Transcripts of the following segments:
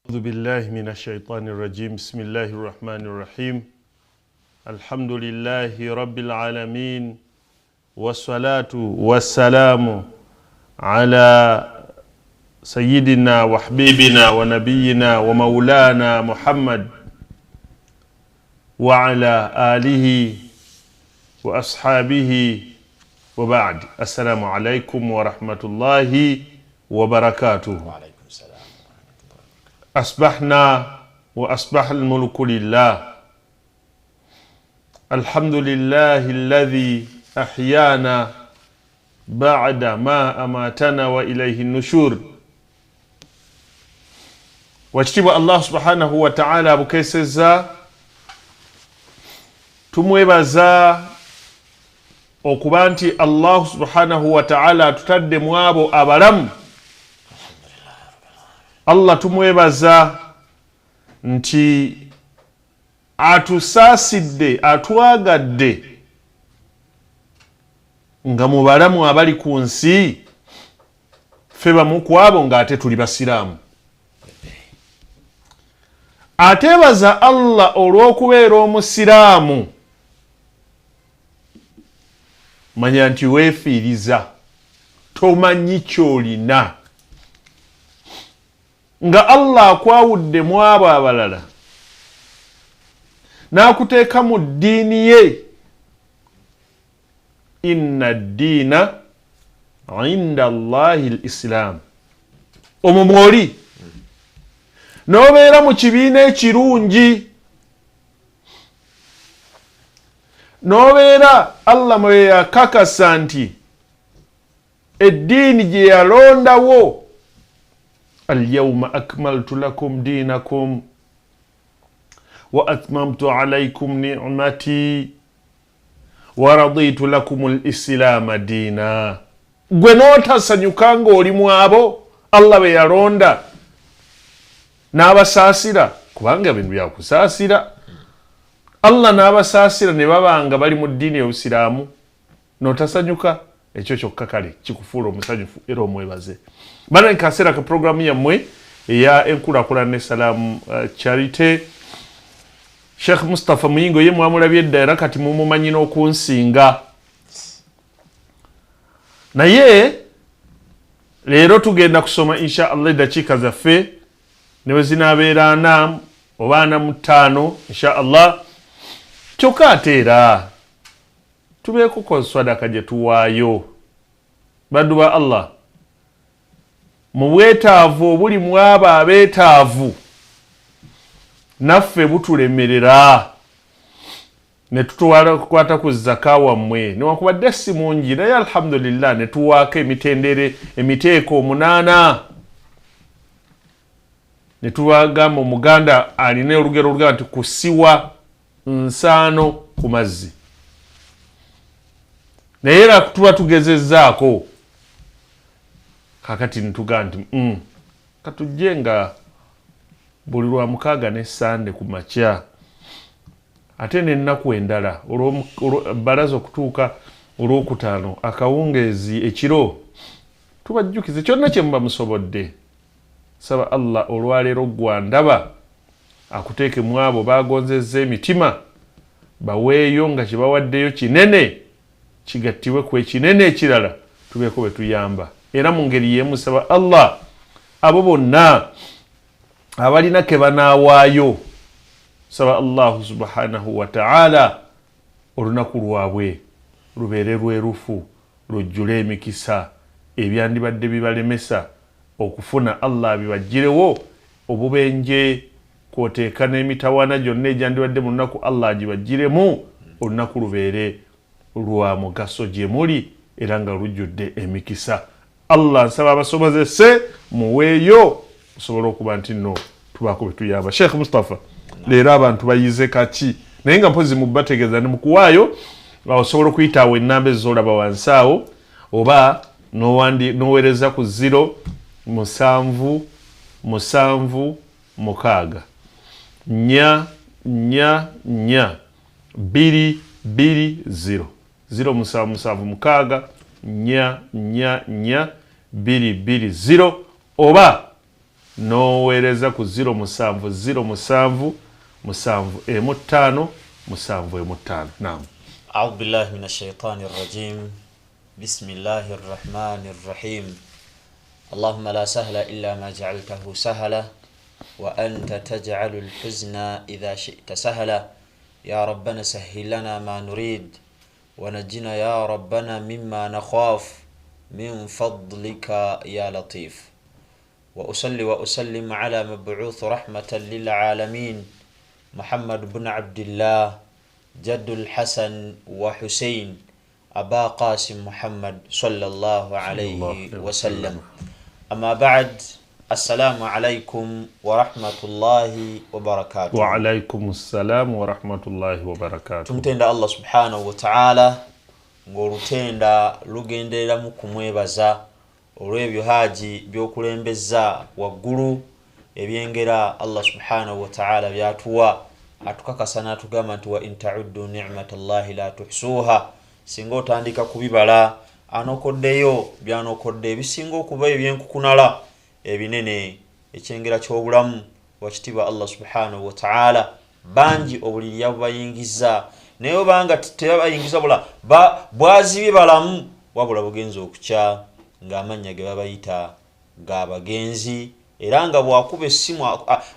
أعوذ بالله من الشيطان الرجيم بسم الله الرحمن الرحيم الحمد لله رب العالمين والصلاة والسلام على سيدنا وحبيبنا ونبينا ومولانا محمد وعلى آله وأصحابه وبعد السلام عليكم ورحمة الله وبركاته أصبحنا وأصبح الملك لله الحمد لله الذي أحيانا بعد ما أماتنا وإليه النشور wakitiibwa allah subhanahu wataala abukeesezza tumwebaza okuba nti allahu subhanahu wataala atutadde mu abo abalamu allah tumwebaza nti atusaasidde atwagadde nga mu balamu abali ku nsi ffe bamu ku abo ng'ate tuli basiraamu ateebaza allah olw'okubeera omusiraamu manya nti weefiiriza tomanyi kyolina nga allah akwawudde mu abo abalala n'akuteeka mu ddiini ye inna ddiina inda llahi lislaamu omwo mwoli n'obeera mu kibiina ekirungi n'obeera allah mwe yakakasa nti eddiini gye yalondawo alyauma akmaltu lakum diinakum wa atmamtu alaikum nimati waraditu lakum lislaama diina gwe n'otasanyuka ng'oli mu abo allah be yalonda n'abasaasira kubanga bintu byakusaasira allah n'abasaasira ne baba nga bali mu ddiini y'obusiraamu n'otasanyuka ekyo kyokka kale kikufuula omusanyufu era omwebaze bana kaseera ka puroguramu yammwe eya enkulaakulana ne salaamu charity sheikh mustapha muyingo ye mwamulabye edda era kati mumumanyi n'okunsinga naye leero tugenda kusoma insha allah eddakiika zaffe ne bwe zinaabeera ana oba 45 insha allah kyokka ate era tubeeko ko swadaka gye tuwaayo baddu ba allah mu bwetaavu obuli mu abo abeetaavu naffe butulemerera ne tukwata ku zaka wammwe newankubadde si mungi naye alhamdulillah ne tuwaako emitendere emiteeko omunaana ne tubagamba omuganda alina olugero olugamba nti kusiwa nsaano ku mazzi naye era tuba tugezezzaako kakati nitugaa nti katujje nga buli lwa mukaaga ne sande ku makya ate n'ennaku endala balaza okutuuka olwokutaano akawungeezi ekiro tubajjukize kyonna kye muba musobodde saba allah olwaleero gwandaba akuteeke mu abo bagonzezza emitima baweeyo nga kye bawaddeyo kinene kigattibwe ku ekinene ekirala tubeeko bwe tuyamba era mu ngeri y'emu saba allah abo bonna abalina ke banaawaayo saba allahu subhanahu wataala olunaku lwabwe lubeere lwerufu lujjule emikisa ebyandibadde bibalemesa okufuna allah abibajjirewo obubenje kwoteeka n'emitawaana gyonna egyandibadde mu lunaku allah agibajjiremu olunaku lubeere lwa mugaso gye muli era nga lujjudde emikisa allah nsaba abasobozese muweeyo osobole okuba nti nno tubaako betuyamba sheikh mustapha leero abantu bayize kaki naye nga mpozi mubategeeza ne mukuwaayo osobola okuyita awo ennamba ezolaba wansi awo oba noweereza ku 0 7 7 6 4 4 4 2 2 0 0 7 7 6 4 4 4 2 2 0 oba N'oweereza ku 07 07 7 5 7 5. Naam. A'udhu billahi minash shaitani rrajim. Bismillahir rahmanir rahim. Allahumma la sahla illa ma ja'altahu sahla wa anta taj'alul huzna idha shi'ta sahla. Ya rabbana sahhil lana ma nurid wa najjina ya rabbana mimma nakhaf min fadlika ya latif. Wa usalli wa usallim ala mab'uth rahmatan lil alamin Muhammad ibn Abdullah Jaddul Hasan wa Hussein Aba Qasim Muhammad sallallahu alayhi wa sallam. Amma ba'd, assalamu alaykum wa rahmatullahi wa barakatuh. Wa alaykum assalam wa rahmatullahi wa barakatuh. Tumutenda Allah subhanahu wa ta'ala ng'olutenda lugendereramu kumwebaza olw'ebyo haji by'okulembeza waggulu ebyengera Allah subhanahu wa ta'ala byatuwa, atukakasa n'atugamba nti wa in ta'uddu ni'matallahi la tuhsuha. Singa otandika kubibala anokoddeyo byanokodde ebisinga okuba ebyenkukunala ebinene, ekyengera ky'obulamu wakitiibwa Allah subhanahu wa ta'ala. Bangi obuliri yabubayingiza, naye obanga tebabayingiza bula bwazibye balamu, wabula bugenza okukya ng'amannya ge babayita g'abagenzi, era nga bwakuba essimu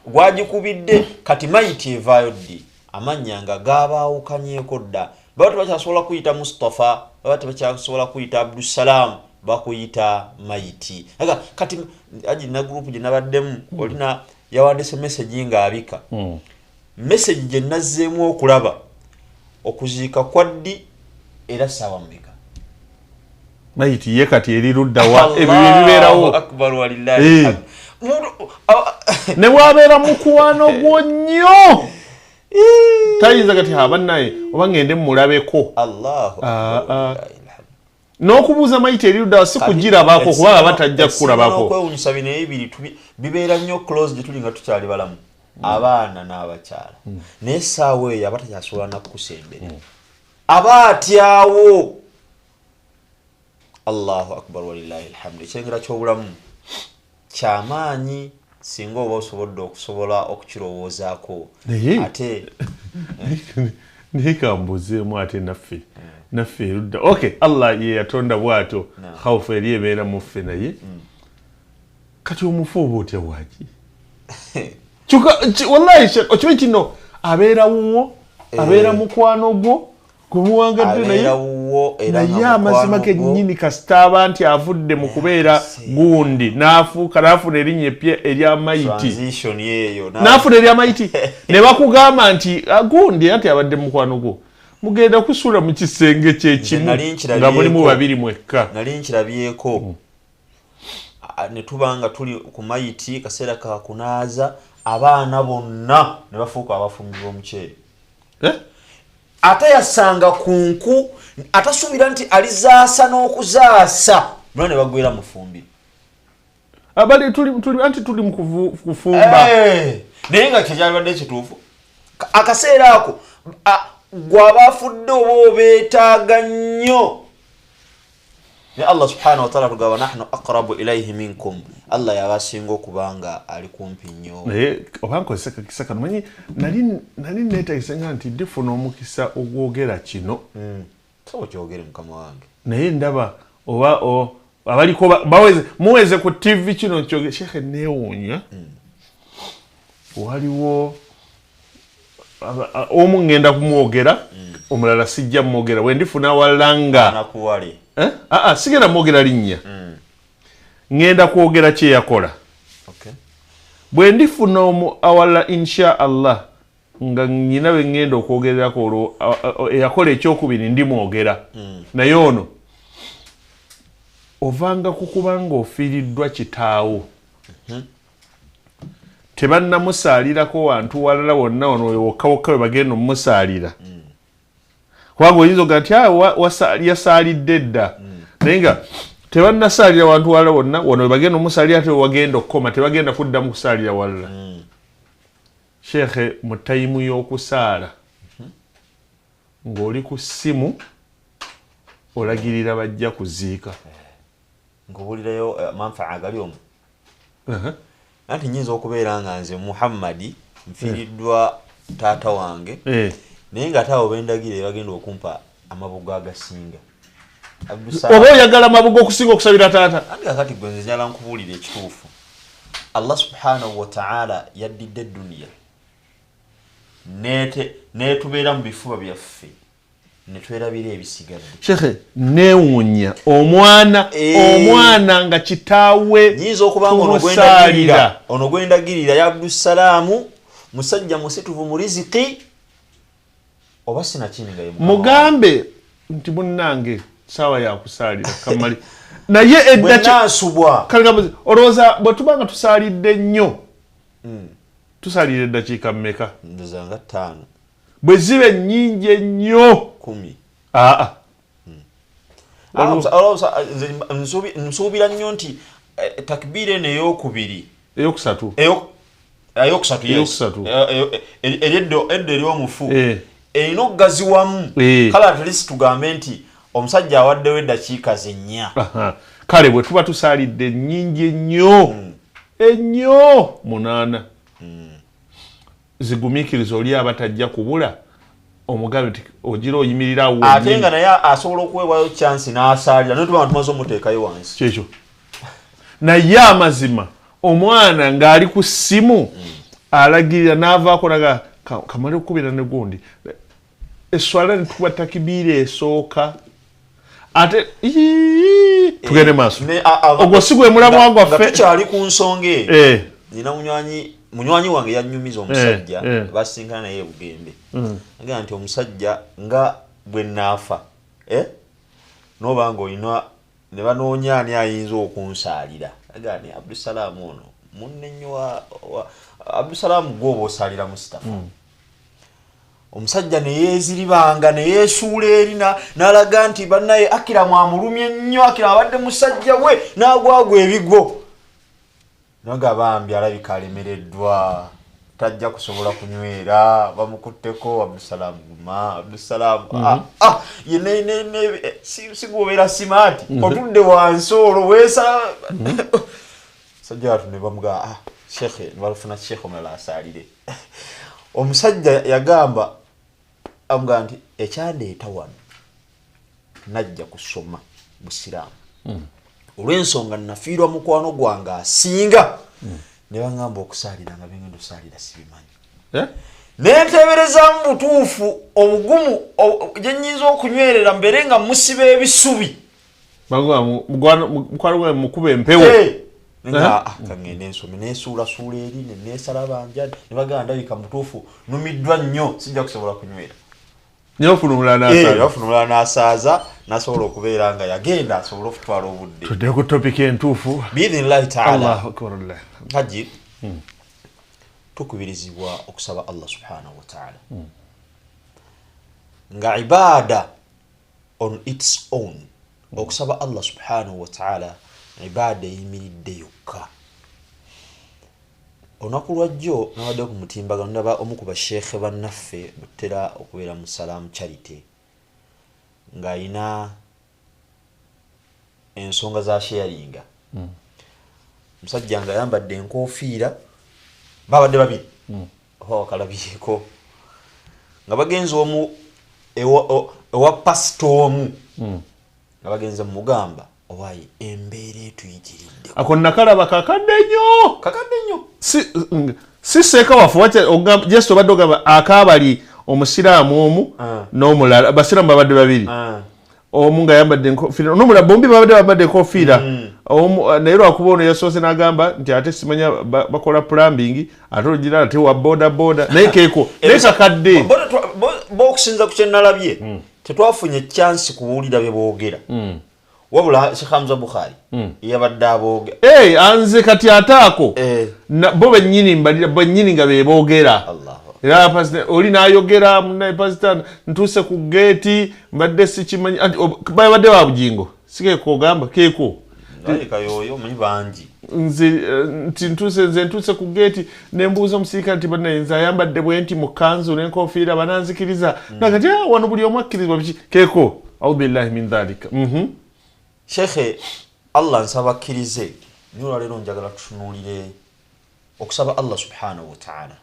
gwagikubidde kati mayiti evaayo ddi, amannya nga gabaawukanyeeko dda. Baba tebakyasobola kuyita Mustafa, baba tebakyasobola kuyita Abdussalam, bakuyita mayiti. Kati aji na gurupu gye nabaddemu olina yawandiise message ng'abika message gye nazzeemu okulaba okuziika kwa ddi era ssaawa mmeka. Mayiti ye kati eri ludda wa ebyo ebibeerawo. Akbar walillahi. Ne bw'abeera mukwano gwo nnyo tayinza kati abannaye oba ngende mmulabeko. Allahu akbar. N'okubuuza mayiti eri ludda wa si kugirabako kubanga batajja kukulabako. Okwewuunyisa bino ebibiri bibeera nnyo close gye tuli nga tukyali balamu, abaana n'abakyala, naye essaawa eyo aba takyasobola nakukusemberera, aba atyawo. Allahu akbar walillahi alhamdu. Ekyengera ky'obulamu kyamaanyi singa oba osobodde okusobola okukirowoozaako. Ate naye kambuzeemu ate naffe erudda. Okay, Allah ye yatonda bw'atyo, khawufu eri ebeera mu ffe, naye kati omufu oba otya bwaki? Wallahi okimanyi kino abeera wuwo, abeera mukwano gwo gwemuwangadde naye, naye amazima gennyini kasita aba nti avudde mu kubeera gundi n'afuuka n'afuna erinnya eppya erya mayiti, n'afuna erya mayiti ne bakugamba nti gundi anti abadde mukwano gwo, mugenda kusula mu kisenge kyekimu nga mulimu babiri mwekka. Nali nkirabyeko ne tuba nga tuli ku mayiti kaseera ka kunaaza, abaana bonna ne bafuuka abafumbi b'omuceere. Ate yasanga ku nku, atasuubira nti alizaasa n'okuzaasa, bonna ne bagwera mu ffumbiro. Abali anti tuli mu kufumba. Naye nga kyekyalibadde kituufu akaseera ako gw'aba afudde oba obeetaaga nnyo. Ne Allah subhanahu wa ta'ala tugaba nahnu aqrabu ilayhi minkum, Allah yabasinga okubanga ali kumpi nnyo. Naye oba nkozesa kakisa kano, manyi nali neetagisa nga nti ndifuna omukisa ogwogera kino. So kyogere mukama wange. Naye ndaba oba abaliko baweze muweze ku TV kino kyogere. Shekhe neewuunya waliwo omu ngenda kumwogera, omulala sijja mwogera, bwe ndifuna walanga sigenda mwogera linnya, ngenda kwogera kye yakola. Bwe ndifuna omu awalala insha Allah nga nnyina bwe ngenda okwogererako olwo eyakola ekyokubiri ndimwogera. Naye ono ovanga ku kubanga ofiiriddwa kitaawo, tebannamusaalirako wantu walala wonna, wano wokka wokka we bagenda omumusaalira, kubanga oyinza oga nti yasaalidde dda, naye nga tebannasaalira wantu walala wonna, wano we bagenda omumusaalira ate wewagenda okukoma tebagenda kuddamu kusaalira walala. Sheekhe mu tayimu y'okusaala ng'oli ku ssimu olagirira bajja kuziika. Nkubuulirayo manfaa agali omwo. Anti nyinza okubeera nga nze Muhammadi nfiiriddwa taata wange, naye nga ate abo bendagire bagenda okumpa amabugo agasinga. Oba oyagala amabugo okusinga okusabira taata? Anti kakati gwe nze njala nkubuulira ekituufu. Allah subhanahu wa ta'ala yaddidde eduniya netubeera mu bifuba byaffe netwerabira ebisigadde. Shekhe, neewuunya omwana omwana nga kitaawe nyinza okuba nga ono gwendagirira ya Abdussalaamu musajja musituvu mu riziki oba sinakini nga ye mugambe nti munnange saawa yakusaalira kamali naye eddansubwa. Olowooza bwe tuba nga tusaalidde nnyo, tusaalira eddakiika mmeka? Ndowooza nga 5. Bwe ziba ennyingi ennyo 10. Aa, nsuubira nnyo nti takbiira eno eyokubiri, eyokusatu, eyokusatu, eryeddo ery'omufu erina okugaziwamu. Kale at least tugambe nti omusajja awaddewo eddakiika ze 4. Kale bwe tuba tusaalidde ennyingi ennyo ennyo 8, zigumiikiriza oli aba tajja kubula, omugabe nti ogira oyimirira awo. Ate nga naye asobola okuweebwayo chance n'asaalira naye tuba tumaze omuteekayo wansi. Kyekyo. Naye amazima omwana ng'ali ku ssimu alagirira n'avaako naga kamale okukubira ne gundi eswala netukuba takibiira esooka ate tugende maaso. Ogwo si gwe mulamwa gwaffe. Tukyali ku nsonga eyo, nina munywanyi wange yanyumiza omusajja basinkana naye Bugembe, agamba nti omusajja nga bwe naafa noba nga olina ne banoonya ani ayinza okunsaalira, agamba ni Abdusalaamu ono munne nnyo. Abdusalaamu gwoba osaalira Mustafa. Omusajja neyeeziribanga neyeesuula eri n'alaga nti bannaye Akiramu amulumye nnyo, Akiramu abadde musajja we n'agwagwa ebigwo, naga bambi alabika alemereddwa, tajja kusobola kunywera, bamukutteko. Abdusalaamu guma, Abdusalaamu sigwobeera smart, otudde wansi olwo weesa sajja watu. Ne bamugaa shekhe, ne bafuna shekhe omulala asaalire. Omusajja yagamba amugamba nti ekyandeeta wano najja kusoma busiraamu, olw'ensonga nafiirwa mukwano gwange asinga, ne baŋŋamba okusaalira nga bengenda osaalira sibimanyi, nenteeberezaamu butuufu obugumu gye nnyinza okunywerera mbeere nga musiba ebisubi. Mukwano gwange mukuba empewo. Kangende ensome, nesuulasuula eri neneesala banja ne bagamba ndabika mutuufu numiddwa nnyo, sijja kusobola kunywera. Naye ofuna omulala n'asaaza. Bafuna omulala n'asaaza n'asobola okubeera nga yagenda asobole okutwala obudde. Tudde ku topic entuufu. Biidhinillahi taala. Allahu akbar Allah. Haji, tukubirizibwa okusaba Allah subhanahu wa taala nga ibaada on its own. Okusaba Allah subhanahu wa taala ibaada eyimiridde yokka. Olunaku lwajjo nabadde ku mutimbagano, ndaba omu ku basheekhe bannaffe butera okubeera mu Salaamu Charity ng'ayina ensonga za sharinga, omusajja nga ayambadde enkofiira, babadde babiri oba wakalabyeko nga bagenze omu ewa pasita omu nga bagenze mugamba owaye embeera etuyitiridde. Ako nakalaba kakadde nnyo. Kakadde nnyo. Si seeka waffe just obadde ogamba akaabali omusiraamu omu n'omulala, basiraamu babadde babiri, omu nga yambadde enkofiira n'omulala, bombi babadde bambadde enkofiira. Omu naye lwakuba ono yasoose n'agamba nti ate simanya bakola plumbing, ate olugira ate wa boda boda, naye keeko naye kakadde. Bo okusinza ku kyenalabye tetwafunye chance kuwulira bye boogera, wabula Sheikh Hamza Bukhari yabadde abooge. Anze kati ate ako bo bennyini mbalira bennyini nga beboogera. Era pasita oli n'ayogera, munaye pasita ntuuse ku geeti mbadde sikimanyi anti babadde ba Bugingo, si keeko ogamba keeko? Ndabika yoyo omanyi bangi. Nze nti ntuuse, nze ntuuse ku geeti nembuuza omusirikale nti banaye nze ayambadde bwe nti mu kanzu n'enkofiira bananzikiriza? Naga nti "Ah, wano buli omu akkirizibwa biki." Keeko, aubillahi min dhalika. Shekhe, Allah nsaba akkirize, naye olwaleero njagala tutunuulire Okusaba Allah subhanahu wataala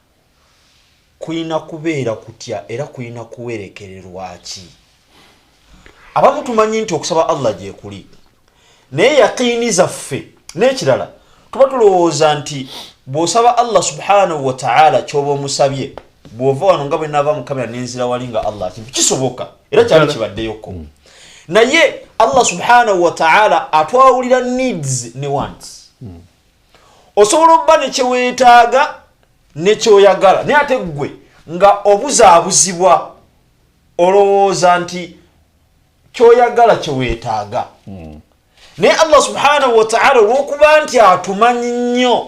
kuyina kubeera kutya era kuyina kuwerekererwa ki? Abamu tumanyi nti okusaba Allah gyekuli, naye yaqiini zaffe n'ekirala tuba tulowooza nti bw'osaba Allah subhanahu wataala kyoba omusabye, bw'ova wano nga bwe naava mu kamera nenzira wali nga Allah kintu kisoboka era kyali kibaddeyoko. Naye Allah subhanahu wataala atwawulira needs ne wants. Osobola obba nekyeweetaaga nekyoyagala, naye ate ggwe nga obuzaabuzibwa olowooza nti kyoyagala kyeweetaaga. Naye Allah subhanahu wataala olw'okuba nti atumanyi nnyo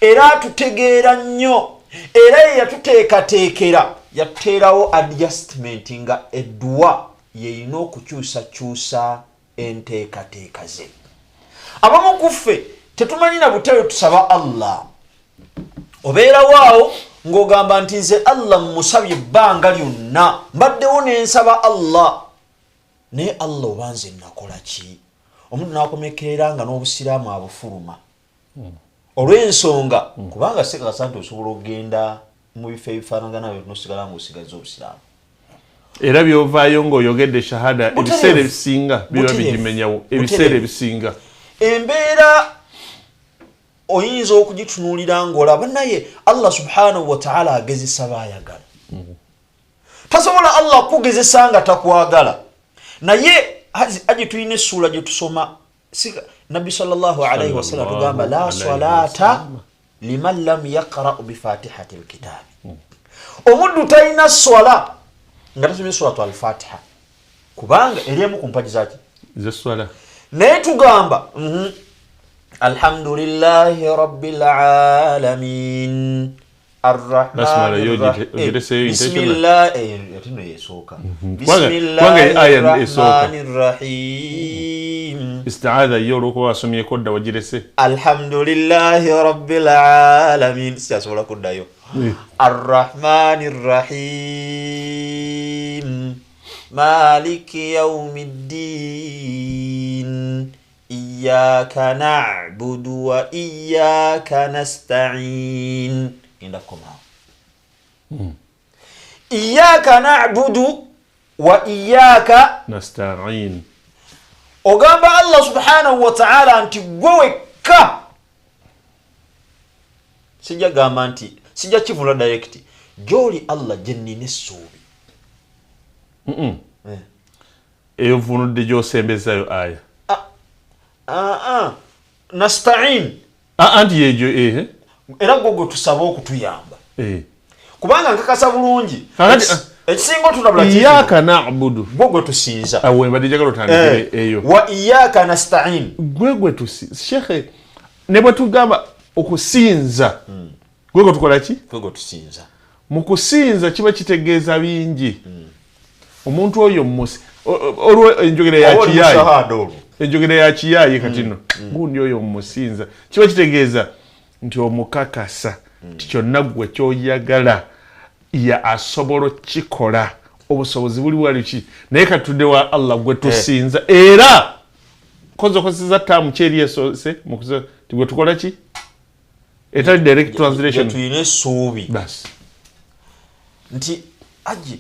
era atutegeera nnyo era ye yatuteekateekera, yatuteerawo adjustment nga edduwa yeyina okukyusakyusa enteekateeka ze. Abamu ku ffe tetumanyi na butebe tusaba Allah. Obeerawo awo ng'ogamba nti nze Allah mmusabye ebbanga lyonna, mbaddewo nensaba Allah, naye Allah oba nze nakola ki? Omuntu n'akomekerera nga n'obusiraamu abufuluma olw'ensonga, kubanga sikakasa nti osobola okugenda mu bifo ebifaanagana byo nosigala ng'osigaza obusiraamu. Era byovaayo ng'oyogedde shahada, ebiseera ebisinga biba bigimenyawo, ebiseera ebisinga. Embeera oyinza okugitunuulira ng'olaba, naye Allah subhanahu wataala agezesa baayagala. Tasobola Allah kugezesa nga takwagala. Naye aji tulina essuula gye tusoma, Nabbi sallallahu alaihi wasallam tugamba la salata liman lam yaqra'u bifatihati lkitabi. Omuddu talina swala nga tasomye suratu Alfatiha, kubanga eri emu ku mpagi zaki? Zeswala. Naye tugamba alhamdulillahi rabbil alamin. Basmala yo ogireseeyo intentional? Atino yesooka. Kubanga aya esooka. Bismillahi rahim. Istiaadha yo olwokuba wasomyeko dda wagirese. Alhamdulillahi rabbil alamin, sikyasobola kuddayo. Arrahmani rrahim, maliki yaumi ddin, iyaka nabudu wa iyaka nastain. Genda kukomawo. Iyaka nabudu wa iyaka nastain. Ogamba Allah subhanahu wataala nti gwe wekka, sijja gamba nti sijja kivula direct gyoli Allah gye nnina essuubi. Eyo vunudde gy'osembezayo aya. Ah, ah. Nastain. Anti yejo ehe. Era gwe gwe tusaba okutuyamba, kubanga nkakasa bulungi ekisinga otutabula. Iyaka nabudu. Gwe gwe tusinza. Awo mbadde njagala otandikire eyo. Wa iyaka nastain. Gwe tusi shekhe, ne bwe tugamba okusinza, gwe gwe tukola ki? Gwe gwe tusinza. Mu kusinza kiba kitegeeza bingi. Omuntu oyo musi olwo enjogera ya Oba oli kiyayi. Mushahada olwo. Enjogera ya kiyayi kati nno gundi oyo mumusinza kiba kitegeeza nti omukakasa nti kyonna gwe kyoyagala ya asobola okukikola, obusobozi buli wali ki. Naye katudde wa Allah gwe tusinza, era koza okozesa taamu ki eri esoose ti gwe tukola ki etali direct translation? Gye tulina essuubi. Basi. Nti aji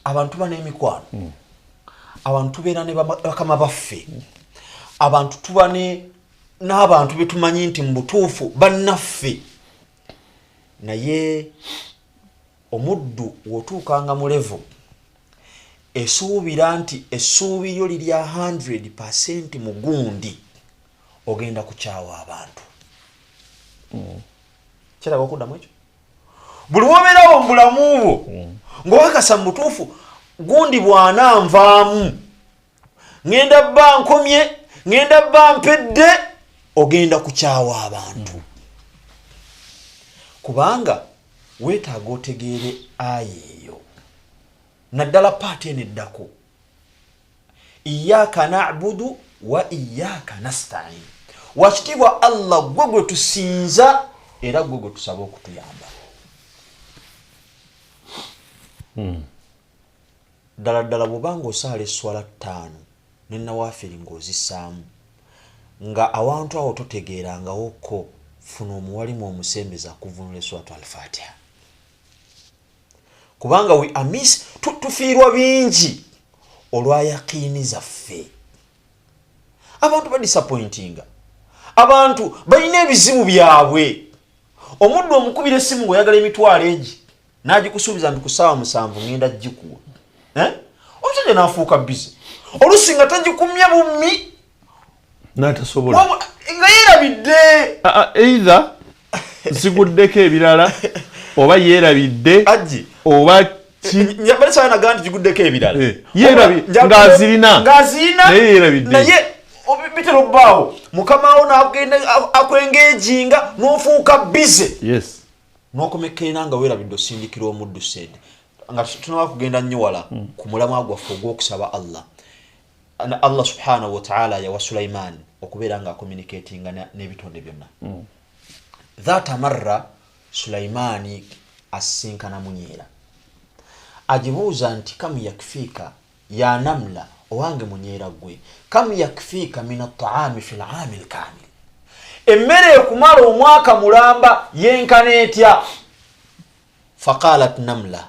abantu tuba n'emikwano, abantu tubeera ne bakama baffe, abantu tuba n'abantu betumanyi nti mu butuufu bannaffe. Naye omuddu w'otuukanga mu level esuubira nti essuubi lyo lirya 100% mu gundi, ogenda kukyawa abantu. Kiraba okuddamu ekyo, buli wobeerawo mu bulamu bwo ng'owakasa mu butuufu gundi bw'ananvaamu ŋŋenda bba nkomye, ŋŋenda bba mpedde, ogenda kukyawa abantu, kubanga weetaaga otegeere aya eyo, naddala part eno eddako, iyaka nabudu wa iyaka nastain. Wakitiibwa Allah, gwe gwe tusinza era gwe gwe tusaba okutuyamba. Ddala ddala bw'obanga osaala esswala 5 ne nawafiri ng'ozissaamu nga awantu awo totegeerangawokko. Funa omuwalimu omusembeza akuvunula esuratu Alfatiha, kubanga we are miss, tufiirwa bingi olwa yaqiini zaffe. Abantu badisappointinga, abantu balina ebizibu byabwe. Omuddu omukubira essimu ngaoyagala emitwalo egi, n'agikusuubiza nti ku ssaawa 7 ngenda gikuwa, eh? Omusajja n'afuuka busy, olusi nga tagikumye bummi. N'atasobola. Nga yeerabidde. Either ziguddeko ebirala oba yeerabidde. Ajji. Oba balisanaga nti giguddeko ebirala. Eh, ng'azirina. Ng'azirina. Naye yeerabidde. Naye bitera obbaawo, mukamawo n'agenda akwengejinga n'ofuuka busy, n'okomekkerera nga weerabidde osindikira omuddu sente. Nga tunaba kugenda nnyo wala ku mulamwa gwaffe ogw'okusaba Allah, Allah subhanahu wataala yawa Sulaiman okubeera nga acommunicatinga n'ebitonde byonna. Dhata marra, Sulaimaani asisinkana munyeera, agibuuza nti, "Kamu yakfiika ya namla?" Owange munyeera gwe, "Kamu yakfiika min ataami fi laami lkamil?" Emmere ekumala omwaka mulamba yenkana etya? Faqalat namla,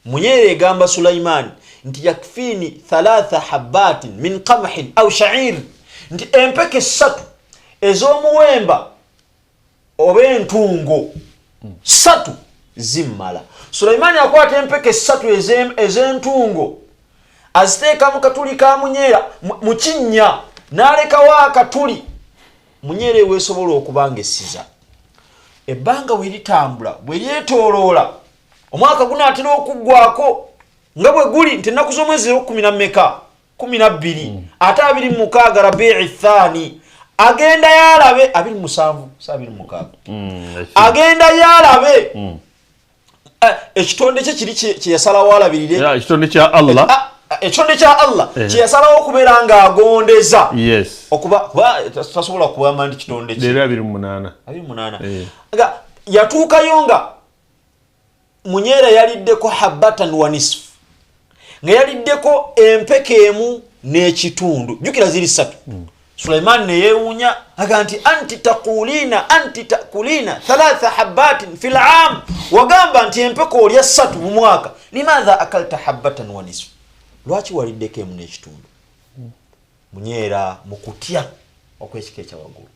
munyeera egamba Sulaimaani nti, "Yakfiini thalatha habatin min qamhin au shair," nti empeke ssatu ez'omuwemba oba entungo ssatu zimmala. Sulaimaani akwata empeke ssatu ez'entungo, aziteeka mu katuli ka munyeera mu kinnya, n'alekawo akatuli munyeera eweesobola okuba nga essiza. Ebbanga bwe litambula, bwe lyetooloola, omwaka gunaatera okuggwako, nga bwe guli nti ennaku z'omwezi ero kumi na mmeka? 12, ate 26 Rabii Thani. Agenda yalabe 27, si 26. Agenda yalabe ekitonde kye kiri kyeyasalawo alabirire. Ekitonde kya Allah. Ekitonde kya Allah kyeyasalawo okubeera ng'agondeza. Okuba kuba tasobola kugamba nti kitonde kye. Leero 28. 28. Nga yatuukayo nga munyeera yaliddeko habatan wa nisfu, nga yaliddeko empeke emu n'ekitundu. Jjukira ziri ssatu. Sulaiman neyewuunya, aga nti, "Anti taqulina, anti takulina thalatha habatin fi lam, wagamba nti empeke olya ssatu mu mwaka, limadha akalta habatan wa nisfu? Lwaki waliddeko emu n'ekitundu?" Munyeera mu kutya okwekika ekyawaggulu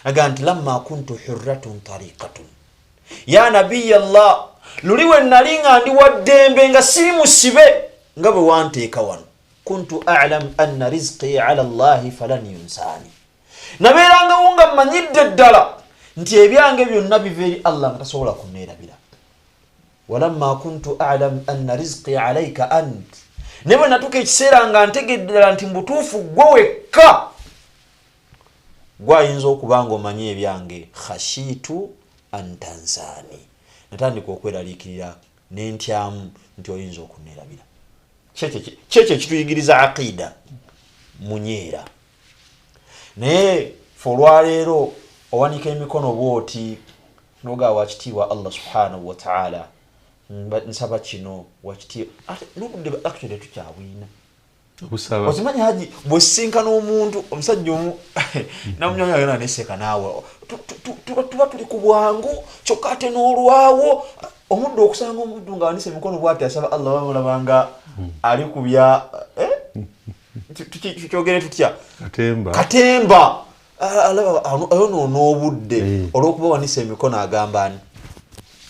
aga nti, "Lamma kuntu hurratun tariqatun ya nabiya llah, luli we nali nga ndi wa ddembe, nga siri musibe nga bwe wanteeka wano, kuntu alam anna rizqi ala llahi falan yunsaani, nabeerangawo nga mmanyidde ddala nti ebyange byonna biva eri Allah, nga tasobola kunneerabira. Walamma kuntu alam anna rizqi alaika ant, naye bwe natuuka ekiseera nga ntegedde ddala nti mubutuufu gwe wekka gwayinza okuba nga omanyi ebyange, khashitu antansaani, natandika okweraliikirira nentyamu nti oyinza okuneerabira." Kyekyo ekituyigiriza aqida, munyeera. Naye fe olwaleero owanika emikono bwoti nogaa, "Wakitiibwa Allah subhanahu wataala, nsaba kino, wakitiibwa." Ate nobudde actually tukyabwina. Okusaba. Okimanyi haji, bwesinkana omuntu, omusajja omu namunyonya neseka naawe, tuba tuli ku bwangu, kyokka ate n'olwawo omuddu okusanga omuddu nga awanise emikono bwati asaba Allah, bamulabanga ali ku bya, eh? Kyogere tutya? Katemba. Katemba. Alaba ayonoona obudde olw'okuba wanisa emikono agamba ani?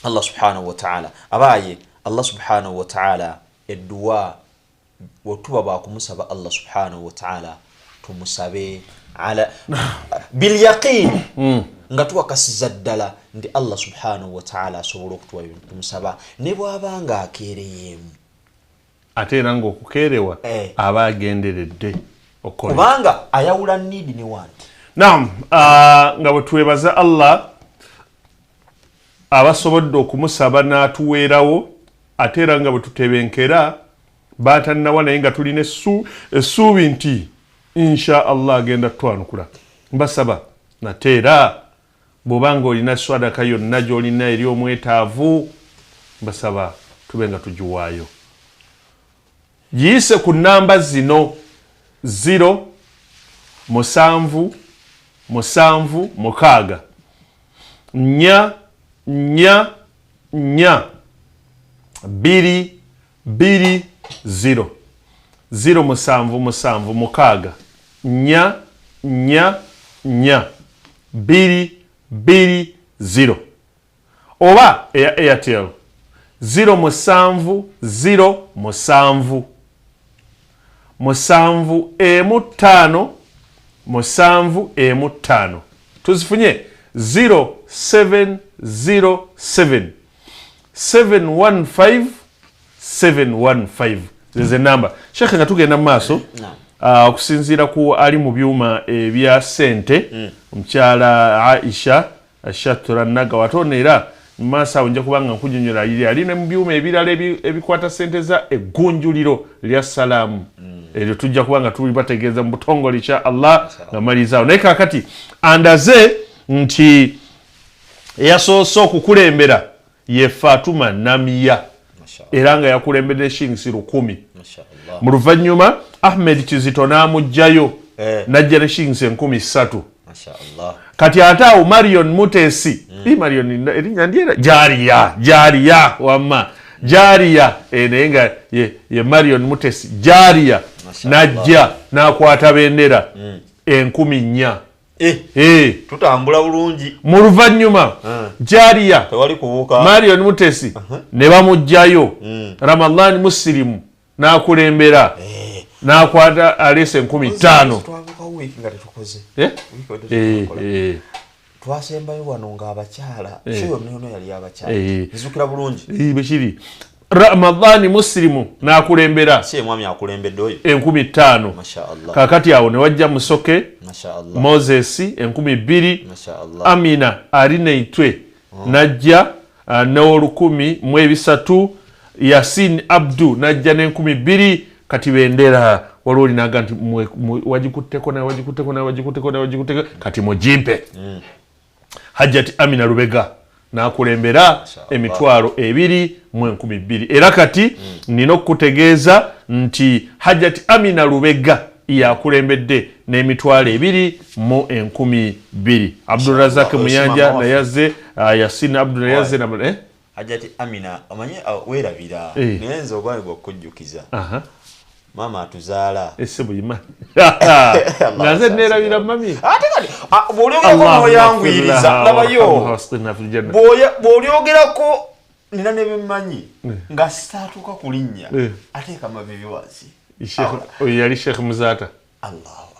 Allah subhanahu wataala. Abaaye, Allah subhanahu wataala, edduwa wetuba bakumusaba Allah subhanahu wataala, tumusabe ala bilyaqini, nga tuwakasiza ddala nti Allah subhanahu wataala asobola okutuwa ebintu tumusaba, ne bw'aba nga akeereyeemu. Ate era ng'okukeerewa aba agenderedde okukola. Kubanga ayawula need ne want. Naam, nga bwe twebaza Allah abasobodde okumusaba n'atuweerawo, ate era nga bwe tutebenkera batannawa, naye nga tulina essuubi nti insha Allah agenda tutwanukula. Mbasaba nate era, bw'oba nga olina swadaka yonna gy'olina eri omwetaavu, mbasaba tube nga tugiwaayo. Giyise ku namba zino: 0 7 7 6. 4 4 4 2 2 0 0 7 7 6 4 4 4 2 2 0 oba eya Airtel 0 7 0 7 7 5 7 5. Tuzifunye 0707 715 715 zeze namba. Shekhe, nga tugenda mu maaso, okusinziira ku ali mu byuma ebya ssente, omukyala Aisha Shatura Nagawa, ate ono era mu maaso awo nja kubanga nkunyonyola liri ali ne mu byuma ebirala ebikwata ssente za eggunjuliro lya Salaamu. Eryo tujja kuba nga tulibategeeza mu butongole insha Allah nga malizaawo. Naye kaakati andaze nti eyasoose okukulembera ye Fatuma Namiya, era nga yakulembedde shillings 1000. Mu luvannyuma Ahmed Kizito n'amugjayo, n'ajja ne shillings 3000. Kati ate awo Marion Mutesi, Marion erinnya ndyera, Jariya, Jariya wamma Jariya, naye nga ye Marion Mutesi Jariya, n'ajja n'akwata bendera 4000. Tutambula bulungi. Mu luvannyuma Jariya, Marion Mutesi ne bamugjayo, Ramadan Musirimu n'akulembera, n'akwata aleese 5000. Twasembayo wano ng'abakyala, show yonna yali abakyala, nzijukira bulungi. Bwekiri. Ramadhani Musirimu n'akulembera. Si mwami akulembedde oyo? 5000. Kakati awo ne wajja Musoke Moses 2000. Amina Alinaitwe najja n'1300. Yasin Abdu najja n'2000. Kati bendera waliwo olinaga nti wagikutteko nawe, wagikutteko nawe, wagikutteko nawe, wagikutteko, kati mugimpe. Hajjati Amina Lubega n'akulembera 2,000 2000. Era kati nina okukutegeeza nti Hajjati Amina Lubega yakulembedde n'22,000. Abdulrazak Muyanja nayazze, Yasin Abdu nayazze. Hajjati Amina, omanyi weerabira, naye nze ogwange gwokujjukiza, maama atuzaala. Ese buyima nga nze neerabira mami. Ate kati bw'olyogerako noyanguyiriza, labayo bw'olyogerako nina ne bemmanyi nga sitaatuuka ku linnya, ateeka amavivi wansi. Oyo yali Sheekh Muzaata,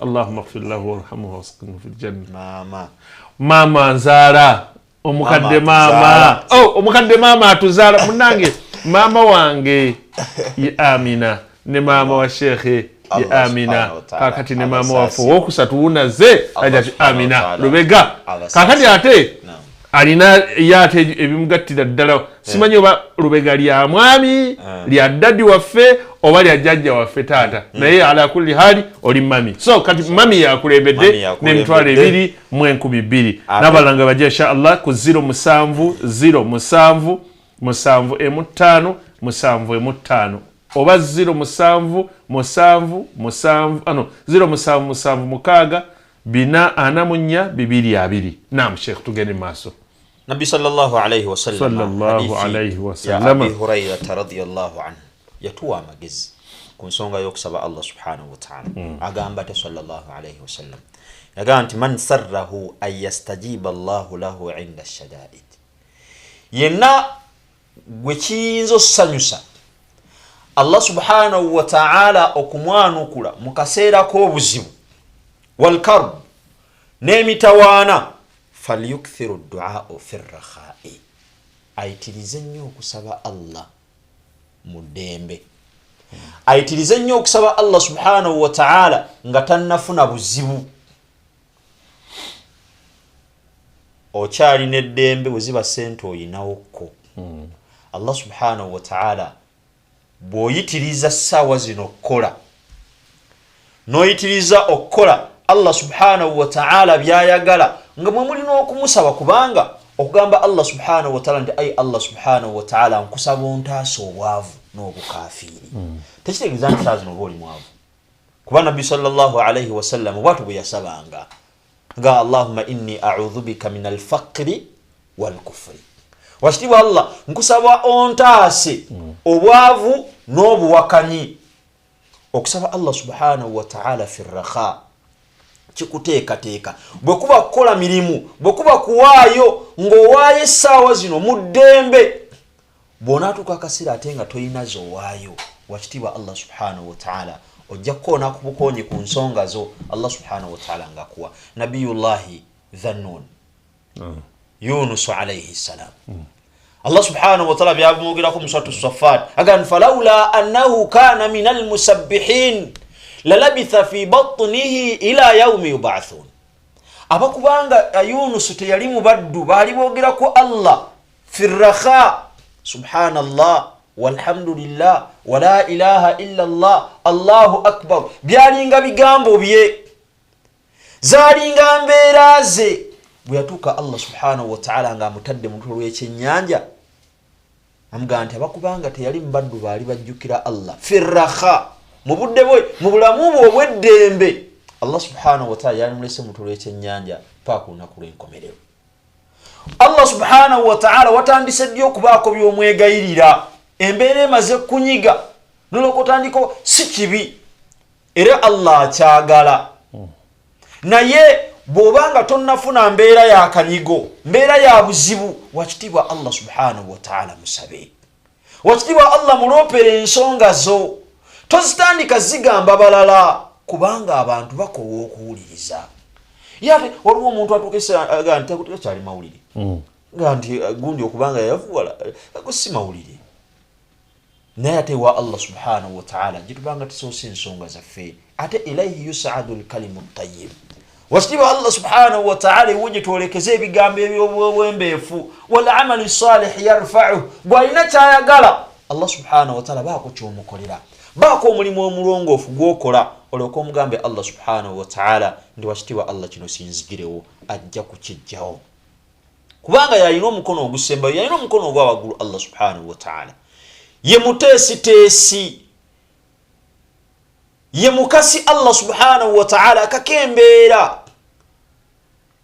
Allahumma ighfir lahu warhamhu waskinhu fi ljanna. Maama. Maama nzaala omukadde, maama, oh, omukadde maama atuzaala. Munange, maama wange ye Amina, ne maama wa shekhe ye Amina, kakati ne maama waffe owokusatu wunaze Hajati Amina Lubega. Kakati ate alina ye ate ebimugattira ddala, simanyi oba Lubega lya mwami, lya daddy waffe oba lya jjajja waffe taata, naye ala kulli hali oli mami. So kati mami yakulembedde n'22,000. N'abalala nga bajja insha Allah ku 07 07 7 5 7 5 oba 07 7 7 ano 07 7 6 4 44 22. Nam Sheikh, tugende maaso. Nabbi sallallahu alaihi wasallam, sallallahu alaihi wasallam, Abi Hurairata radiyallahu anhu yatuwa amagezi ku nsonga y'okusaba Allah subhanahu wataala. Agamba te sallallahu alaihi wasallam, yagamba nti man sarrahu an yastajiba Allahu lahu inda shadaid, yenna gwe kiyinza osanyusa Allah subhanahu wataala okumwanukula mu kaseera k'obuzibu, walkarb, n'emitawaana, falyukthiru duau fi rrakhai, ayitirize nnyo okusaba Allah mu ddembe, ayitirize nnyo okusaba Allah subhanahu wataala nga tannafuna buzibu. Okyalina eddembe, bwe ziba sente oyinawokko, Allah subhanahu wataala bw'oyitiriza ssaawa zino okukola, n'oyitiriza okukola Allah subhanahu wataala byayagala, nga mwe mulina okumusaba, kubanga okugamba Allah subhanahu wataala nti ai Allah subhanahu wataala, nkusaba ontaasa obwavu n'obukafiiri, tekitegeeza nti saa zino oba oli mwavu, kuba Nabbi sallallahu alaihi wasallam bwatu bwe yasabanga nga allahumma inni audhu bika min alfaqiri. Walkufri. Wakitiibwa Allah, nkusaba ontaase obwavu n'obuwakanyi. Okusaba Allah subhanahu wataala fi raha kikuteekateeka. Bwe kuba kukola mirimu, bwe kuba kuwaayo, ng'owaayo essaawa zino mu ddembe. Bw'onaatuuka akaseera ate nga toyina z'owaayo, wakitiibwa Allah subhanahu wataala ojja kukoona ku bukoonyi ku nsonga zo, Allah subhanahu wataala ngaakuwa. Nabiyullahi Dhannun, Yunusu alaihi ssalam, Allah subhanahu wataala byamwogerako mu Suratu Safat, agan falaula annahu kana min almusabbihin lalabitha fi batnihi ila yaumi yubathun. Abakubanga Yunusu teyali mu baddu baali boogeraku Allah fi raha, subhanallah walhamdulillah wala ilaha illa llah allahu akbar, byalinga bigambo bye, zaalinga mbeera ze. Bwe yatuuka Allah subhanahu wataala ng'amutadde mu luto lw'ekyennyanja, amugamba nti abakubanga teyali mu baddu baali bajjukira Allah firraha mu budde bwe, mu bulamu bwe obw'eddembe, Allah subhanahu wataala yalimulese mu luto lw'ekyennyanja paaka ku lunaku lw'enkomerero. Allah subhanahu wataala watandise ddi okubaako by'omwegayirira? Embeera emaze kunyiga, nolwoka otandika. Si kibi, era Allah akyagala, naye bw'obanga tonnafuna mbeera ya kanyigo, mbeera ya buzibu, wakitiibwa Allah subhanahu wataala musabe, wakitiibwa Allah muloopera ensonga zo. Tozitandika zigamba balala, kubanga abantu bakowa okuwuliriza. Ye ate waliwo omuntu atuuka ekiseera nti takyali mawulire, nga nti gundi okubanga yayavuwala, ago si mawulire. Naye ate wa Allah subhanahu wataala gye tubanga tusoose ensonga zaffe, ate ilaihi yusadu lkalimu tayib. Wakitiibwa Allah subhanahu wataala ewo gye twolekeze ebigambo ebyobwembeefu. Walamalu salih yarfauh. Bw'alina kyayagala Allah subhanahu wataala, baako kyomukolera, baako omulimu omulongoofu gwokola, olyoka omugambe Allah subhanahu wataala ndi wakitiibwa Allah, kino sinzigirewo. Ajja kukijjawo, kubanga yalina omukono ogusembayo, yalina omukono ogwa waggulu. Allah subhanahu wataala ye muteesiteesi, ye mukasi. Allah subhanahu wataala akaka embeera.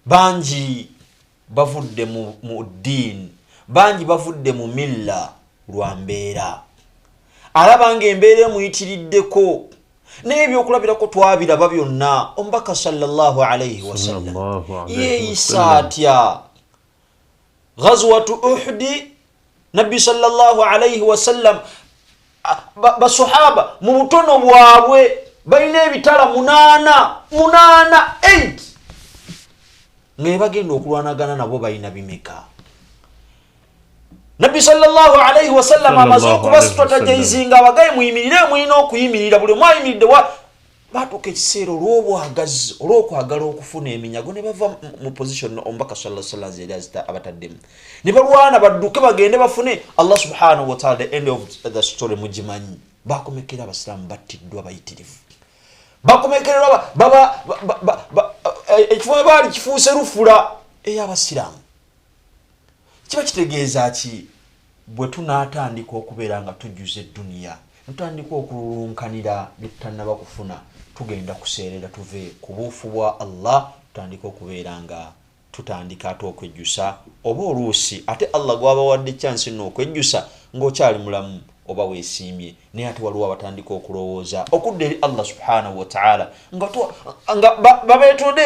Bangi bavudde mu ddiini, bangi bavudde mu milla lwa mbeera. Alaba nga embeera emuyitiriddeko, naye ebyokulabirako twabiraba byonna. Omubaka sallallahu alaihi wasallam Sallallahu alaihi yeeyisa wasallam. atya? Ghazwatu Uhudi, Nabbi sallallahu alaihi wasallam, basahaba mu butono bwabwe balina ebitala munaana, munaana, 8, nga ebagenda okulwanagana nabo balina bimeka? Nabbi sallallahu alaihi wasallam amaze Sallallahu okuba alaihi wasallam. strategizinga, abagaye muyimirire, mulina okuyimirira, buli omu ayimiridde. Wa batuuka ekiseera olw'obwagazi, olw'okwagala okufuna eminyago, ne bava mu position omubaka sallallahu alaihi wasallam yali abataddemu, ne balwana badduke bagende bafune. Allah subhanahu wataala, the end of the story mugimanyi, bakomekera abasiraamu battiddwa bayitirivu, bakomekererwa baba ekifo we baali kifuuse lufula ey'abasiraamu. Kiba kitegeeza ki? Bwe tunaatandika okubeera nga tujjuza edduniya, netutandika okululunkanira bye tutannaba kufuna, tugenda kuseerera tuve ku buufu bwa Allah, tutandika okubeera nga tutandika ate okwejjusa. Oba oluusi ate Allah gwabawadde chance nno okwejjusa ng'okyali mulamu oba weesiimye, naye ate waliwo abatandika okulowooza okudda eri Allah subhanahu wataala nga babeetodde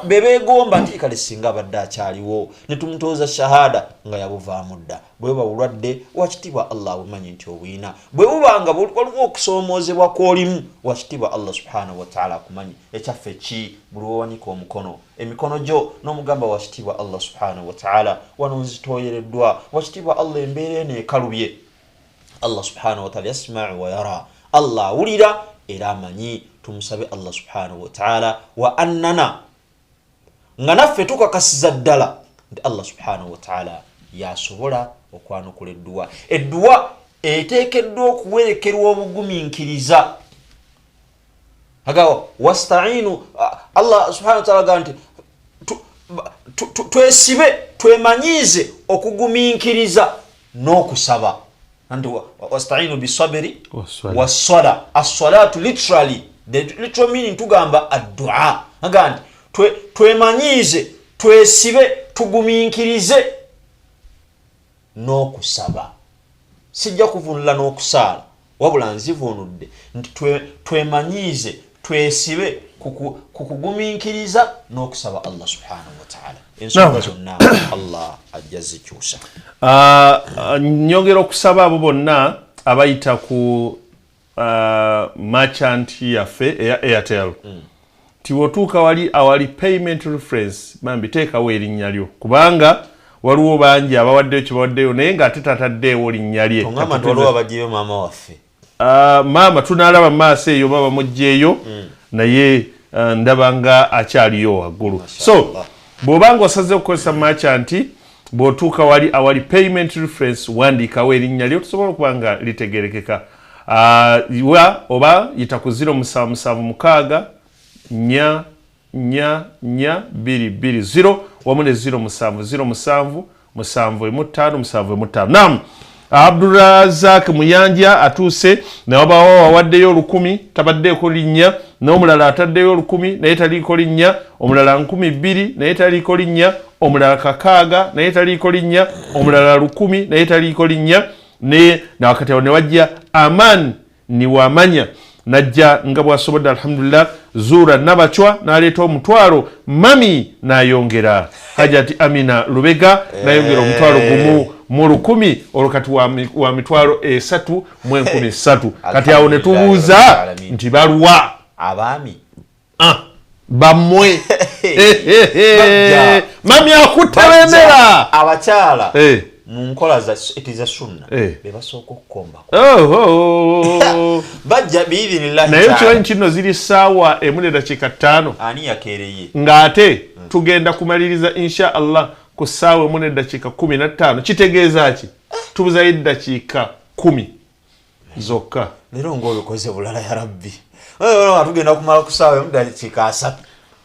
bebeegomba nti kale singa abadde akyaliwo ne tumutooza shahada, nga yabuvaamu dda. Bwe buba bulwadde, wakitiibwa Allah abumanyi nti obuyina. Bwe buba nga waliwo okusoomoozebwa kw'olimu, wakitiibwa Allah subhanahu wataala akumanyi. Ekyaffe ki? Buli wowanika omukono, emikono gyo n'omugamba, wakitiibwa Allah subhanahu wataala, wano nzitooyereddwa, wakitiibwa Allah, embeera eno ekalubye. Allah subhanahu wataala yasmau wayara, Allah awulira era amanyi. Tumusabe Allah subhanahu wataala wa annana, nga naffe tukakasiza ddala nti Allah subhanahu wataala yasobola okwanukula edduwa. Edduwa eteekeddwa okuwerekerwa obugumiikiriza. Agawa wastainu, Allah subhanahu wataala agaa nti twesibe, twemanyiize okugumiikiriza n'okusaba, anti wastainu bisabiri Wasswala. Wasswala. Assalatu literally, the literal meaning tugamba addua. Aga nti twemanyiize, twesibe, tugumiikirize. N'okusaba, sijja kuvunula n'okusaala, wabula nzivunudde nti twemanyiize, twesibe ku kugumiikiriza n'okusaba Allah subhanahu wataala. Ensonga zonna Allah ajja zikyusa. Nyongera okusaba abo bonna abayita ku merchant yaffe eya Airtel nti wotuuka wali awali payment reference, bambi teekawo erinnya lyo, kubanga waliwo bangi abawaddeyo kyebawaddeyo naye ng'ate tataddeewo linnya lye. Ongamba nti waliwo abagyeyo maama waffe? Maama tunaalaba mu maaso eyo baba mugjeeyo, naye ndaba nga akyaliyo waggulu. So bw'oba nga osaze okukozesa merchant, bw'otuuka wali awali payment reference, wandiikawo erinnya lyo tusobola okuba nga litegerekeka. Wa oba yita ku 0776 4 4 4 2 2 0 wamu ne 0707 7 5 7 5. Nam Abdurazak Muyanja atuuse, nawabawo wawaddeyo 1000, tabaddeeko linnya, n'omulala ataddeyo 1000 naye taliiko linnya, omulala 2000 naye taliiko linnya, omulala 600 naye taliiko linnya, omulala 1000 naye taliiko linnya. Ne nawakati awo ne wajja Aman Niwamanya, najja nga bwasobodde, alhamdulillah. Zuura Nabacwa n'aleeta 50,000, mami n'ayongera, Hajati Amina Lubega n'ayongera 10,000, olwo kati wa 330,000. Kati awo ne tubuuza nti baluwa? Abaami. Ah, bammwe. Mami akutte bendera. Abakyala mu nkola za it is a sunna, be basooka okukombako. Oh, oh. Bajja biidhinillahi. Naye okimanyi nti nno ziri 1:05? Ani yakeereye? Ng'ate tugenda kumaliriza insha Allah ku 1:15. Kitegeeza ki? Tubuzayo eddakiika 10 zokka. Leero ngaobikoze bulala, ya rabbi. Tugenda kumala ku 1:30.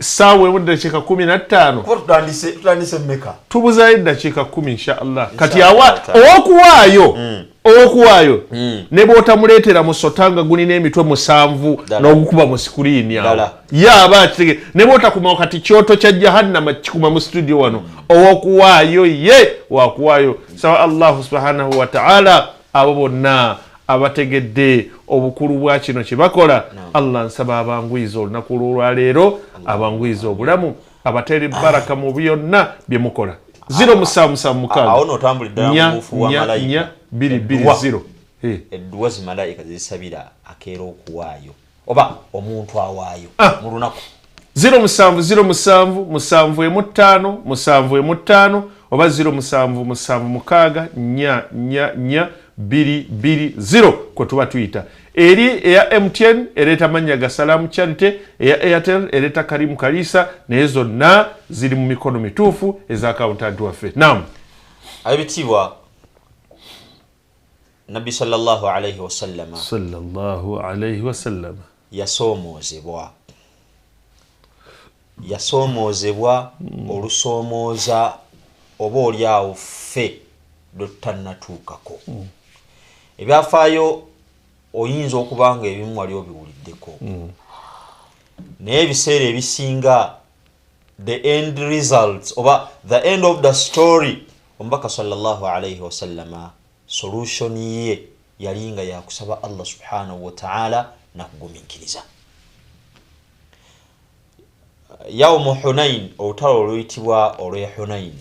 1:15. Kuba tutandise mmeka? Tubuzayo eddakiika 10 insha Allah. Kati awa owokuwaayo, owokuwaayo ne bw'otamuleetera musota nga gulina emitwe 7 n'ogukuba mu sikuriini awo, ye aba akitege. Ne bw'otakumawo kati kyoto kya jahannama kikuma mu studio wano, owokuwaayo ye wakuwaayo. Saba Allahu subhanahu wataala abo bonna abategedde obukulu bwa kino kye bakola, Allah nsaba abanguyiza olunaku lwolwaleero, abanguyiza obulamu, abateere baraka mu byonna bye mukola. 0776 Awo nootambulidde ddala 4 mu buufu wa 4 malayika. 4 2 2 Edduwa. 0. Edduwa zimalayika zisabira akeera okuwaayo oba omuntu awaayo mu lunaku. 0707 75 75 oba 0776 4 4 4 2 2 0 kwe tuba tuyita. Eri eya MTN ereeta mannya ga Salaamu Charity, eya Airtel ereeta Karimu Kalisa, naye zonna ziri mu mikono mituufu eza accountant waffe. Nam. Ab'ebitiibwa, Nabbi sallallahu alaihi wasallama sallallahu alaihi wasallam yasoomoozebwa olusoomooza oba oli awo ffe lwe tutannatuukako. Ebyafaayo oyinza okuba nga ebimu wali obiwuliddeko, naye ebiseera ebisinga the end results oba the end of the story, omubaka sallallahu alaihi wasallama solution ye yali nga yakusaba Allah subhanahu wataala nakugumiikiriza. Yaumu Hunain, olutalo oluyitibwa olw'e Hunain,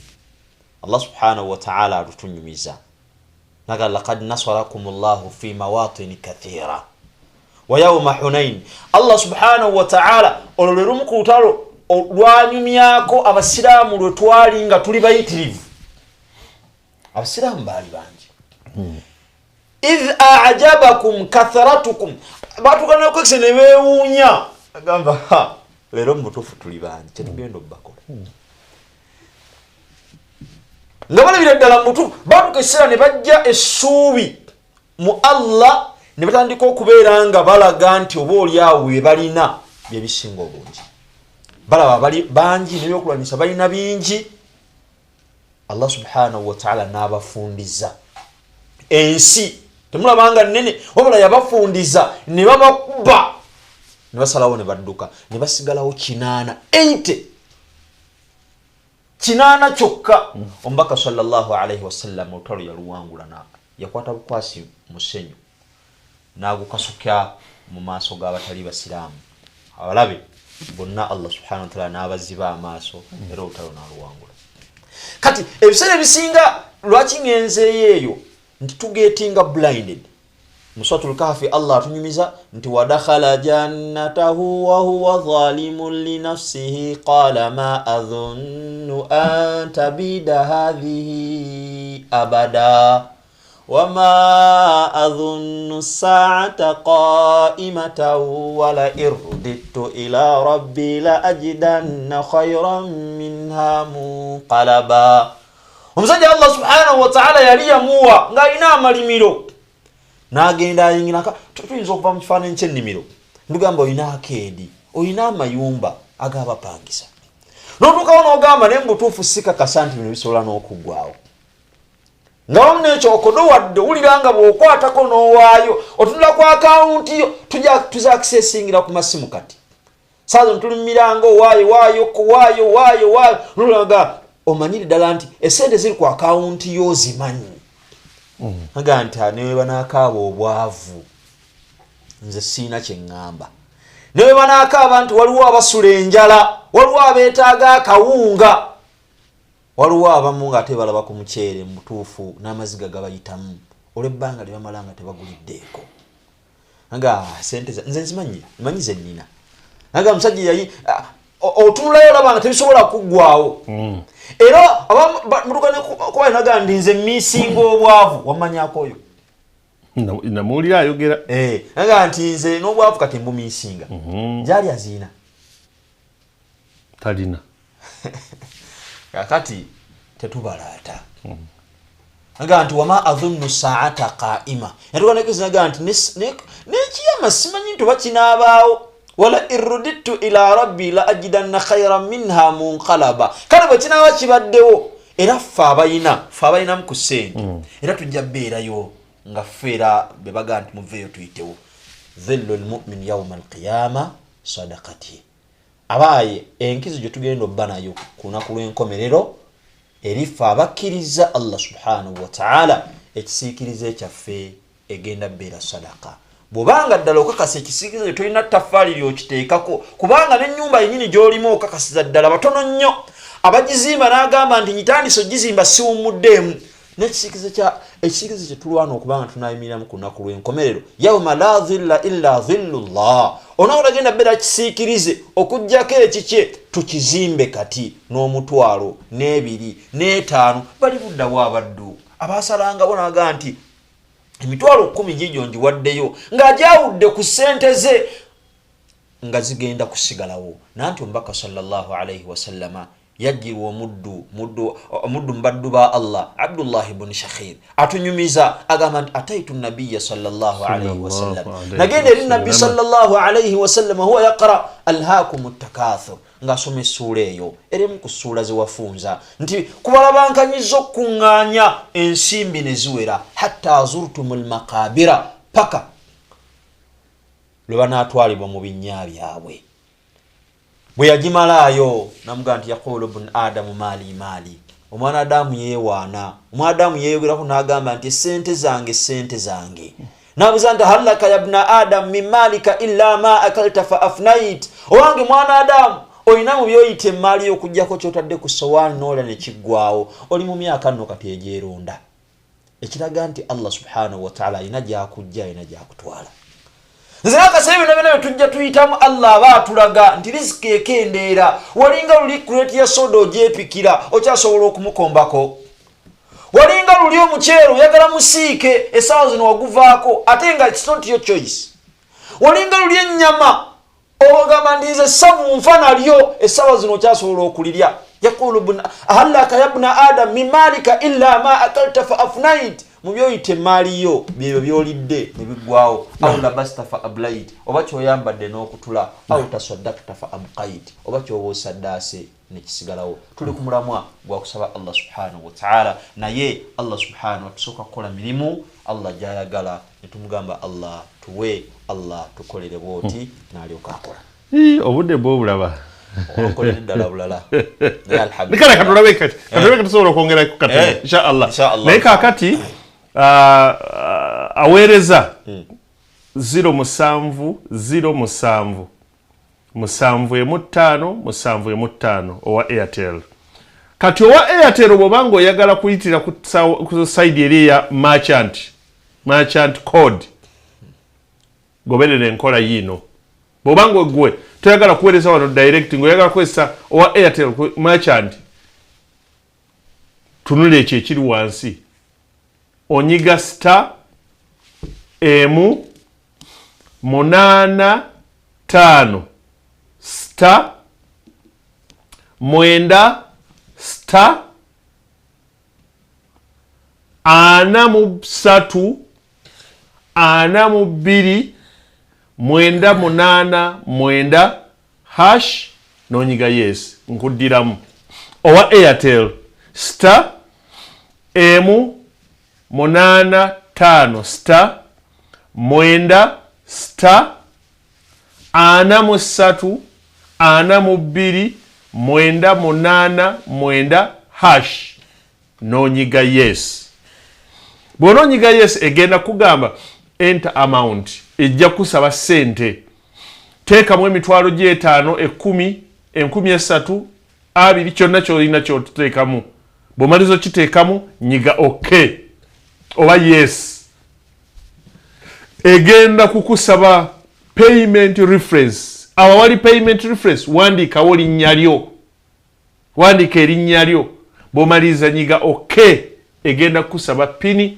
Allah subhanahu wataala alutunyumiza naga laqad nasarakum llahu fi mawatini kathira wa yauma Hunain. Allah subhanahu wataala olwo lwe lumu ku lutalo lwanyumyako abasiraamu lwe twali nga tuli bayitirivu, abasiraamu baali bangi. Idh ajabakum kathratukum, batukanakokise ne beewuunya, agamba, "Ha, leero mu butuufu tuli bangi, kyetugenda obbakola." Nga balabira ddala mu butuufu batuka ekiseera ne bajja essuubi mu Allah, ne batandika okubeera nga balaga nti oba oli awo bye balina bye bisinga obungi, balaba bali bangi nebyokulwanyisa balina bingi. Allah subhanahu wataala n'abafundiza ensi, temulabanga nene, wabula yabafundiza ne babakuba ne basalawo ne badduka ne basigalawo 80 80. 8 kyokka. Omubaka sallallahu alaihi wasallam olutalo yaluwangula, yakwata bukwasi musenyu n'agukasuka mu maaso g'abatali basiraamu abalabe bonna, Allah subhanahu wa taala n'abaziba amaaso, era olutalo n'aluwangula. Kati ebiseera ebisinga lwaki ngenzeeyo eyo nti tugetinga blinded? Mu Suratul Kahfi Allah atunyumiza nti wadakhala jannatahu wahuwa zalimun linafsihi qala ma adhunnu an tabida hadhihi abada wama adhunnu saata qaimatan wala irudidtu ila rabbi la ajidanna khayran minha munqalaba. Omusajja Allah subhanahu wataala yali yamuwa ng'alina amalimiro, n'agenda ayingira. Tuyinza okuva mu kifaananyi ky'ennimiro ndugamba olina akeedi, olina amayumba ag'abapangisa, n'otuukawo n'ogamba, naye mu butuufu sikakasa nti bino bisobola n'okuggwawo. Nga wamu n'ekyo okodowadde, owulira nga bw'okwatako n'owaayo, otunula ku akawunti yo, tuzakisesingira ku masimu. Kati saazo tuli mu mirango, waayo waayo waayo waayo waayo, nolanga omanyire ddala nti esente ziri ku akawunti yo ozimanyi. Aga nti newe banaakaaba obwavu, nze siina kyeŋŋamba. Newe banaakaaba nti waliwo abasula enjala, waliwo abeetaaga akawunga, waliwo abamu nga ate balaba ku muceere, mu butuufu n'amaziga gabayitamu olw'ebbanga lye bamala nga tebaguliddeeko. Nga sente nze nzimanyi, manyi ze nnina. Nga omusajja yali otunulayo olaba nga tebisobola kuggwawo. Era mutuka kuba naga ndi nze misinga obwavu, wamanyako oyo? Namuwulira ayogera. Naga nti nze n'obwavu kati mbumisinga. Gyali aziina. Talina. Kakati tetubalaata. Aga nti wama adhunnu saata qaima, yatukanekizinaga nti n'ekiyama simanyi nti oba kinaabaawo, wala irudidtu ila rabbi la ajidanna khairan minha munqalaba. Kale bwe kinaaba kibaddewo, era ffe abayinamu ku ssente, era tujja beerayo nga ffe era be bagaa nti muveeyo tuyitewo. Dhillu lmumin yauma alqiyama sadakati. Abaaye, enkizo gye tugenda obba nayo ku lunaku lw'enkomerero erife abakkiriza Allah subhanahu wataala, ekisiikirize kyaffe egenda bbeera sadaka. Bw'obanga ddala okakasa ekisiikirize, tolina ttafaali lyokiteekako, kubanga n'ennyumba yennyini gy'olimu okakasiza ddala batono nnyo abagizimba n'agamba nti nyitandise ogizimba siwummuddeemu. N'ekisiikirize kyetulwana okubanga tunayimiriramu ku lunaku lw'enkomerero, yauma la dhilla illa dhillullah, olunaku tagenda beera kisiikirize okugjako ekikye. Tukizimbe kati n'omutwalo n'ebiri n'etaano, bali buddawo abaddu abasalangawo naga nti 100,000 gijo ngiwaddeyo, ng'agyawudde ku ssente ze nga zigenda kusigalawo. Nanti omubaka sallallahu alaihi wasallama yajjirwa omuddu omuddu mu baddu ba Allah, Abdullahi buni Shakhir atunyumiza, agamba nti ataitu nabiya sallallahu alaihi wasallam, nagenda eri nabbi sallallahu alaihi wasallam, huwa yaqra alhakum takathur, ng'asoma essuula eyo erimu ku ssuula zewafunza nti kubalabankanyiza okukuŋŋaanya ensimbi ne ziwera, hatta zurtum lmakabira, paka lwe banaatwalibwa mu binnya byabwe. Bwe yagimalaayo namugaa nti yaqulu bnu adamu maali maali, omwana Adamu yeewaana, omwana Adamu yeeyogerako n'agamba nti esente zange, sente zange. Nabuuza nti hallaka ya bna adamu min maalika illa ma akalta fa afnait, owange mwana Adamu, olina mu byoyita emaali yo okugjako kyotadde ku sowaani n'olya ne kiggwawo? Oli mu myaka nno kati egyeronda, ekiraga nti Allah subhanahu wataala alina gyakujja, alina gyakutwala. Nze akaseera byonna byonna byetujja tuyitamu, Allah aba atulaga nti riziki ekendeera. Walinga luli kureti ya soda ogyepikira, okyasobola okumukombako. Walinga luli omuceere oyagala musiike, essaawa zino waguvaako, ate nga it's not your choice. Walinga luli ennyama ogamba nti nze savu nfa nalyo, essaawa zino okyasobola okulirya? Yaqulu hallaka ya bna adam min malika illa ma akalta fa afnait, mu byoyita emaali yo byebyo byolidde ne biggwawo, au labasta fa ablait, oba kyoyambadde n'okutula, au tasaddakta fa abqait, oba kyoba osaddaase nekisigalawo. Tuli ku mulamwa gwakusaba Allah subhanahu wataala, naye Allah subhanahu tusooka kukola mirimu Allah gyayagala, netumugamba Allah tuwe, Allah tukolere bwoti, nalyoka akola. Obudde bwobulaba. Wankolera eddala bulala. Kale katulabe kati katulabe katusobola okwongerako katono inshallah. Naye kaakati aweereza 07 07 75 75 owa Airtel. Kati owa Airtel bw'obanga oyagala kuyitira ku side eri eya merchant code, goberera enkola yiino. Bw'obanga gwe toyagala kuweereza wano direct, ng'oyagala kukozesa owa Airtel merchant, tunula ekyo ekiri wansi, onyiga star 1 8 5 star 9 star 43 42 9 8 9 hash, n'onyiga yes. Nkuddiramu, owa Airtel star 1 8 5 star 9 star 43 42 9 8 9 hash, n'onyiga yes. Bw'onoonyiga yes, egenda kugamba enter amount, ejja kusaba ssente, teekamu 50,000, 10, 3,000, 20, kyonna kyolina kyotuteekamu. Bw'omaliza okiteekamu, nyiga ok oba yes. Egenda kukusaba payment reference. Awo wali payment reference, wandiikawo linnya lyo, wandiika erinnya lyo. Bw'omaliriza nyiga ok. Egenda kukusaba PIN,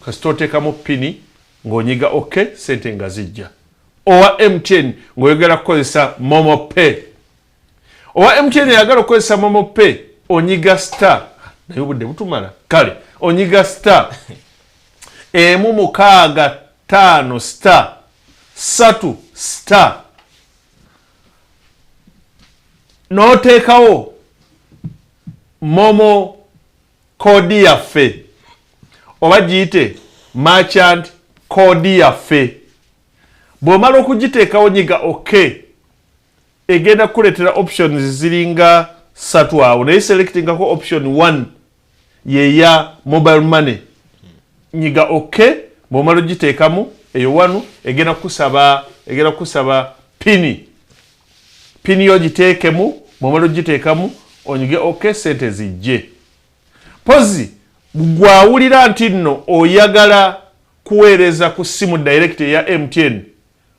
kasita oteekamu PIN ng'onyiga ok, sente nga zijja. Owa MTN ng'oyagala kukozesa MoMo Pay, owa MTN ayagala okukozesa MoMo Pay, onyiga star, naye obudde butumala, kale onyiga star 1 6 5 star 3 star, n'oteekawo MoMo code yaffe oba giyite merchant code yaffe. Bw'omala okugiteekawo, nyiga ok. Egenda kukuleetera options ziringa ssatu awo, naye selectingako option 1 yeya mobile money, nyiga ok. Bw'omala ogiteekamu eyo 1, egenda kukusaba PIN. PIN yo giteekemu. Bw'omala ogiteekamu, onyige ok, sente zijje. Pozi gwawulira nti nno oyagala kuweereza ku simu direct eya MTN,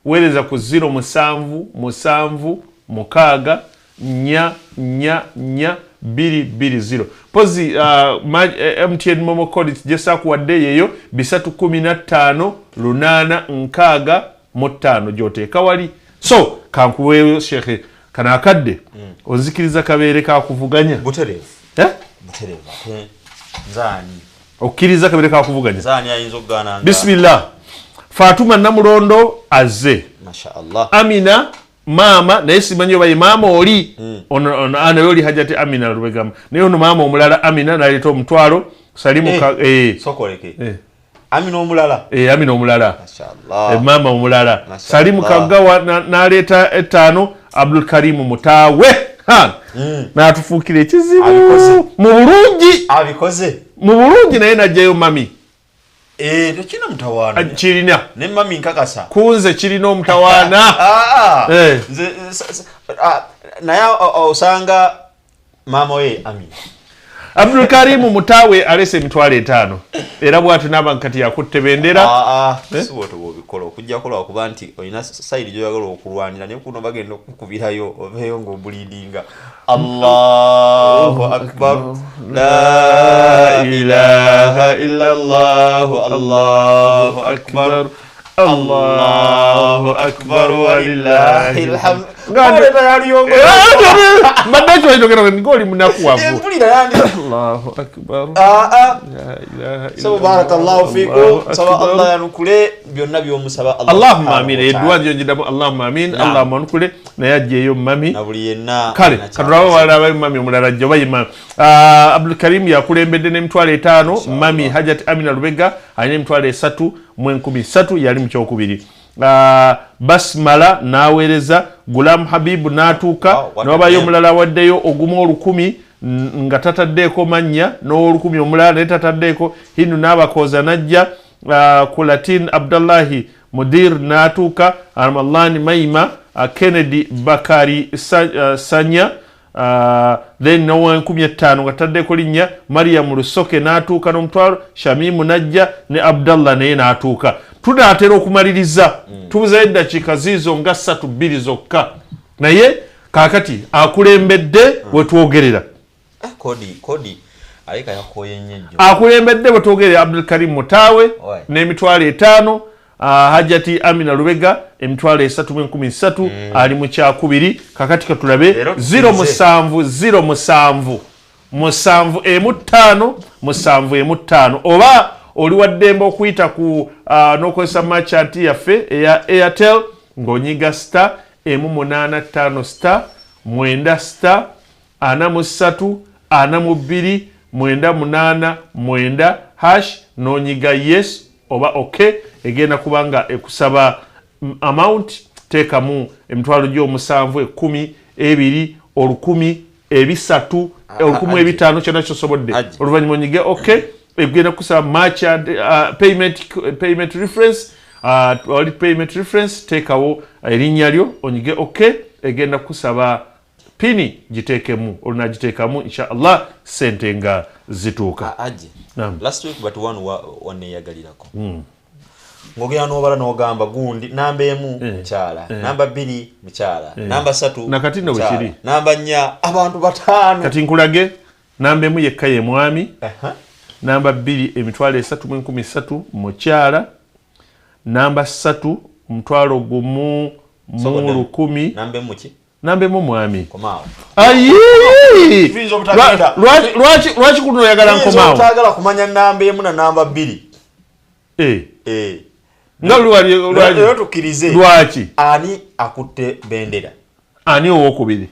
weereza ku 07 7 6 4 4 4 2 2 0. Pozi MTN MoMo code gyesakuwadde yeyo 315 8 65 gyoteeka wali. So kankuweeyo shekhe kano akadde, onzikiriza kabeere kakuvuganya? Butereevu. Eh? Butereevu, ate nzaani? Okkiriza kabeere kakuvuganya? Nzaani ayinza okugaana nga Bismillah, Fatuma Namulondo azze. Masha Allah. Amina maama, naye simanyi oba ye maama oli ono, naye oli Hajati Amina Lubegama, naye ono maama omulala Amina naleeta 500. Salimu Sokoleke. Eh. Amina omulala. Eh, Amina omulala. Masha Allah. Maama omulala. Masha Salimu Allah. Kagawa n'aleeta 5. Abdulkarimu Mutaawe n'atufuukira ekizibu. Abikoze. Mu bulungi. Abikoze. Mu bulungi, naye najjayo mami. Eh, tekina mutawaana. Kirina. Ne mami nkakasa. Kunze kirina omutawaana. Ah, ah. Eh. Nze naye osanga maama we Amina. Abdulkarimu Mutaawe alese 50,000, era bwatyo naaba kati yakutte bendera. Ah, ah, si bwotyo bwobikola, okujjako lwakuba nti olina side gyoyagala okulwanira, naye kuno bagenda okukubirayo obeeyo ng'obulidinga. Allahu akbar, la ilaha illa Allah, Allahu akbar, Allahu akbar, walillahil hamd. Mbadde kyogera ng'oli munakuwavu. Empulira yandi. Allahu akbar. Ah, ah. La ilaha So illallah. barakallahu fikum. Allahu Saba akbar. Allah yanukule byonna byomusaba Allah Allahumma subhanahu amin. wa ta'ala. Edduwa njo ngidamu, Allahumma amin. Naam. Allahumma anukule, naye ajjeeyo mami. Na buli yenna Kale alina katulabe ky'akoze. walabayo mami omulala ajja oba ye mami. Abdulkarim yakulembedde n'50,000. Mami Hajat Amina Lubega alina 33,000, yali mu kyokubiri. Basmala n'aweereza, Gulamu Habibu n'atuuka. Newabayo omulala awaddeyo ogumu 1,000 nga tataddeeko mannya, n'owolukumi omulala naye tataddeeko. Hinu n'abakooza n'ajja, Kulatin Abdallahi Mudir n'atuuka, Ramalani Maima, Kennedy Bakari Sanya, then nowa 5,000 nga taddeko linnya. Mariam Lusoke n'atuuka n'omutwalo, Shamimu n'ajja, ne Abdallah naye n'atuuka. Tunaatera okumaliriza, tubuzayo eddakiika ziizo nga 3 2 zokka, naye kaakati akulembedde wetwogerera. Akulembedde wetwogerera Abdulkarim Mutaawe n'emitwalo 5, Hajati Amina Lubega emitwalo 3,030, ali mu kyakubiri. Kakati katulabe 07 07 7 5 7 5, oba oli waddembe okuyita ku n'okozesa merchant yaffe eya Airtel ng'onyiga star 185 star 9 star 43 42 98 9 hash, n'onyiga yes oba okay. Egenda kubanga ekusaba amount, teekamu emitwalo gy'omusanvu, 10, 2, 1,000, 300, 1,500, kyonna kyosobodde. Oluvannyuma onyige okay. Egenda kusaba merchant payment reference, wali payment reference, teekawo erinnya lyo, onyige okay. Egenda kusaba pini, giteekemu. Olunagiteekamu, insha Allah sente nga zituuka. Last week but one waneeyagalirako ng'ogenda n'obala n'ogamba gundi namba 1 mukyala, namba 2 mukyala, namba 3 nakati nno bwekiri, namba 4 abantu 5. Kati nkulage namba 1 yekka ye mwami, namba 2 emitwalo 3,030 mukyala, namba 3 omutwalo 1 mu 1,000. Namba 1 ki? Namba 1 mwami. Ayi! Lwaki kuno oyagala nkomaawo? Otagala kumanya namba 1 na namba 2. Nga lwali tukkirize. Lwaki? Ani akutte bendera? Ani owokubiri?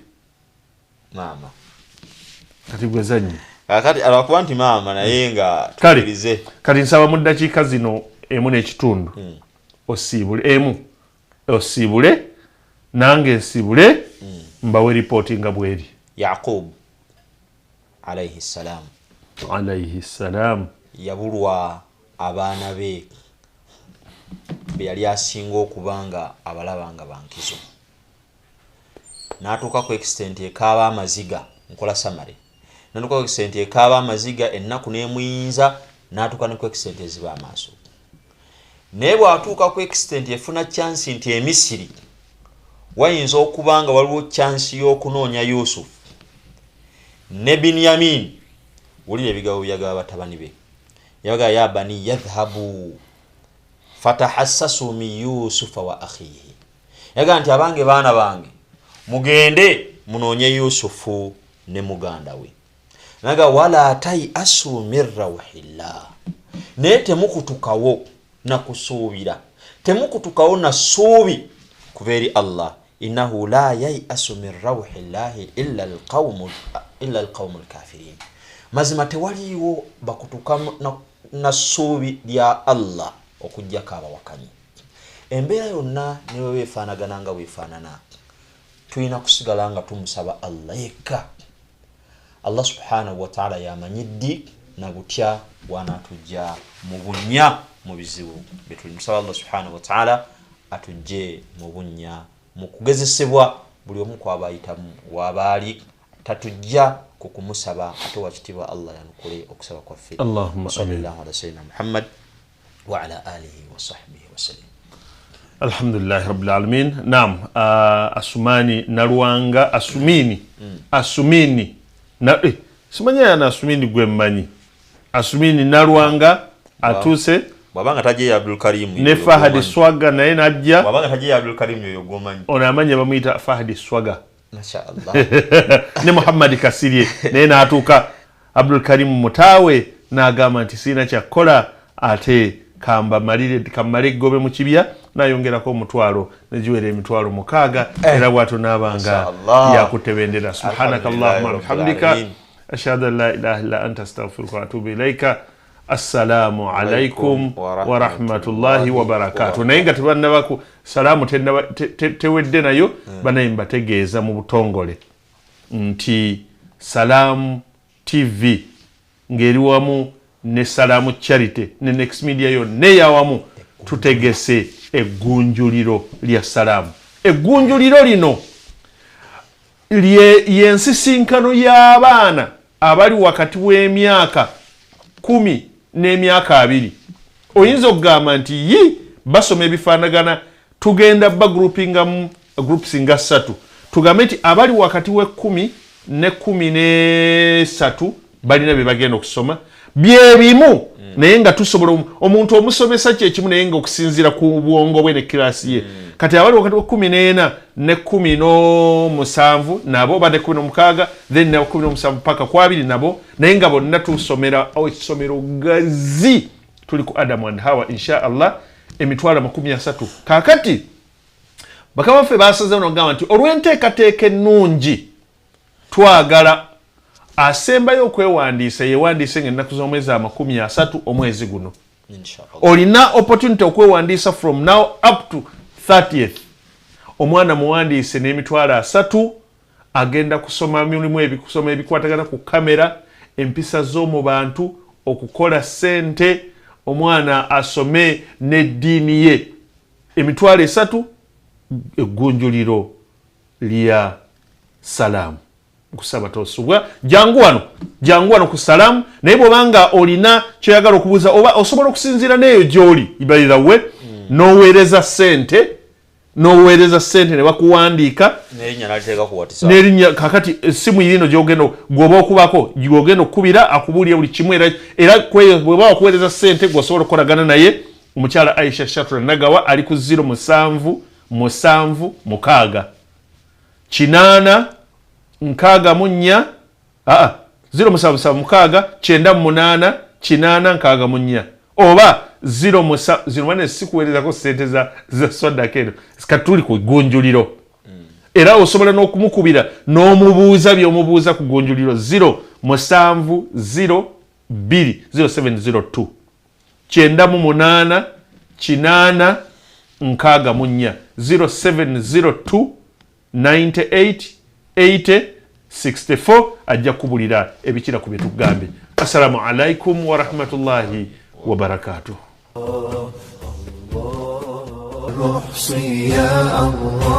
Maama. Kati gwe zannye. Kakati alwakuba nti maama naye nga tukkirize. Kati nsaba mu ddakiika zino 1.5 osiibule 1 osiibule nange nsiibule, mbawe ripooti nga bweri. Yaqub alayhi salam. Alayhi salam. Yabulwa abaana be be yali asinga okuba nga abalaba nga bankizo, n'atuuka ku extent ekaaba amaziga. Nkola summary. N'atuuka ku extent ekaaba amaziga, ennaku n'emuyinza, n'atuuka ne ku extent eziba amaaso. Naye bw'atuuka ku extent efuna chance nti Emisiri wayinza okuba nga waliwo chance y'okunoonya Yusuf ne Binyamin, wulira ebigabo byagaba batabani be. Yabaga ya bani yadhhabu fatahassasu min Yusufa wa akhihi, yaga nti abange baana bange mugende munoonye Yusufu ne muganda we. Naga wala tayasu min rawhillah, naye temukutukawo nakusuubira, temukutukawo na ssuubi kuva eri Allah. Innahu la yayasu min rawhillahi illa alqawmu alkafirin, mazima tewaliiwo bakutuka na ssuubi lya Allah okuggyako abawakanyi. Embeera yonna ne bwe beefaanagana nga bwefaanana, tulina kusigala nga tumusaba Allah yekka. Allah subhanahu wa ta'ala yamanyi ddi na butya bw'anaatujja mu bunnya mu bizibu byetuli. Musaba Allah subhanahu wa ta'ala atujje mu bunnya mu kugezesebwa buli omu kwaba ayitamu wabaali, tatujja ku kumusaba, ate wakitiibwa Allah yanukule okusaba kwaffe. Allahumma sallallahu ala sayyidina Muhammad wa ala alihi wa sahbihi wa sallam. Alhamdulillahi rabbil alamin. Naam, Asumani Nalwanga, Asumini Asumini na simanya yana Asumini gwe mmanyi. Asumini Nalwanga atuuse. Bw'abanga tajja Abdul Karim ne Fahad Swaga naye najja. Bw'abanga tajja Abdul Karim yoyo gwomanyi. Ono amanya bamuyita Fahad Swaga. Mashaallah. Ne Muhammad Kasirye naye n'atuuka. Abdul Karim Mutaawe n'agamba nti sirina kyakukola ate kammale eggobe mu kibya, n'ayongerako omutwalo negiwera emitwalo 6, era bw'atyo n'abanga yakutte bendera. Subhanaka Allahumma bihamdika ashhadu an la ilaha illa anta astaghfiruka wa atubu ilaika. Assalamu alaikum warahmatullahi wabarakatuh. Naye nga tebannabaku salaamu tewedde nayo, banaye mbategeeza mu butongole nti Salaamu TV ng'eri wamu ne Salaamu Charity ne Next Media yonna eyawamu tutegese eggunjuliro lya Salaamu. Eggunjuliro lino y'ensisinkano y'abaana abali wakati w'emyaka 10 n'emyaka 20. Oyinza okugamba nti yi basoma ebifaanagana, tugenda bagroupingamu groups nga 3. Tugambe nti abali wakati w'ekumi ne 13 balina bye bagenda okusoma byebimu, naye nga tusobola omuntu omusomesa kyekimu, naye nga okusinziira ku bwongo bwe ne kirasi ye. Kati abali wakati wa 14 ne 17 nabo ba ne 16, then ne 17 paka ku 20 nabo, naye nga bonna tusomera essomero gazi. Tuli ku Adam and Hawa, insha Allah, emitwalo 30. Kaakati bakama baffe basazeewo nokugamba nti olw'enteekateeka ennungi twagala asembayo okwewandiisa yewandiise ng'ennaku z'omwezi 30 omwezi guno. Olina opportunity okwewandiisa from now up to 30th. Omwana muwandiise n'emitwalo 30, agenda kusoma mulimu ebikusoma ebikwatagana ku kamera, empisa z'omu bantu, okukola ssente, omwana asome n'eddiini ye. Emitwalo 30, eggunjuliro lya Salaamu. Nkusaba tosubwa, jangu wano, jangu wano ku Salaamu. Naye bw'obanga olina kyoyagala okubuuza oba osobola okusinziira n'eyo gy'oli, by the way, n'oweereza ssente, n'oweereza ssente ne bakuwandiika n'erinnya. Kakati essimu yirino gyogenda gwoba okubako, gyogenda okukubira akubuulire buli kimu. Era bweba wakuweereza ssente gweosobola okukolagana naye, omukyala Aisha Shatra Nagawa, ali ku 0 7 7 6 8 64, aa 0 7 7 6 98 8 64 oba 0 musa zino wane. Sikuweerezako ssente za swadaka eno, kati tuli ku ggunjuliro. Era osobola n'okumukubira n'omubuuza by'omubuuza ku ggunjuliro, 0 7 0 2 0702 98 8 64, 0702 98 80 64. Ajja kubulira ebikira ku byetugambye. Assalamu alaikum warahmatullahi wabarakatuh. نحصي يا الله.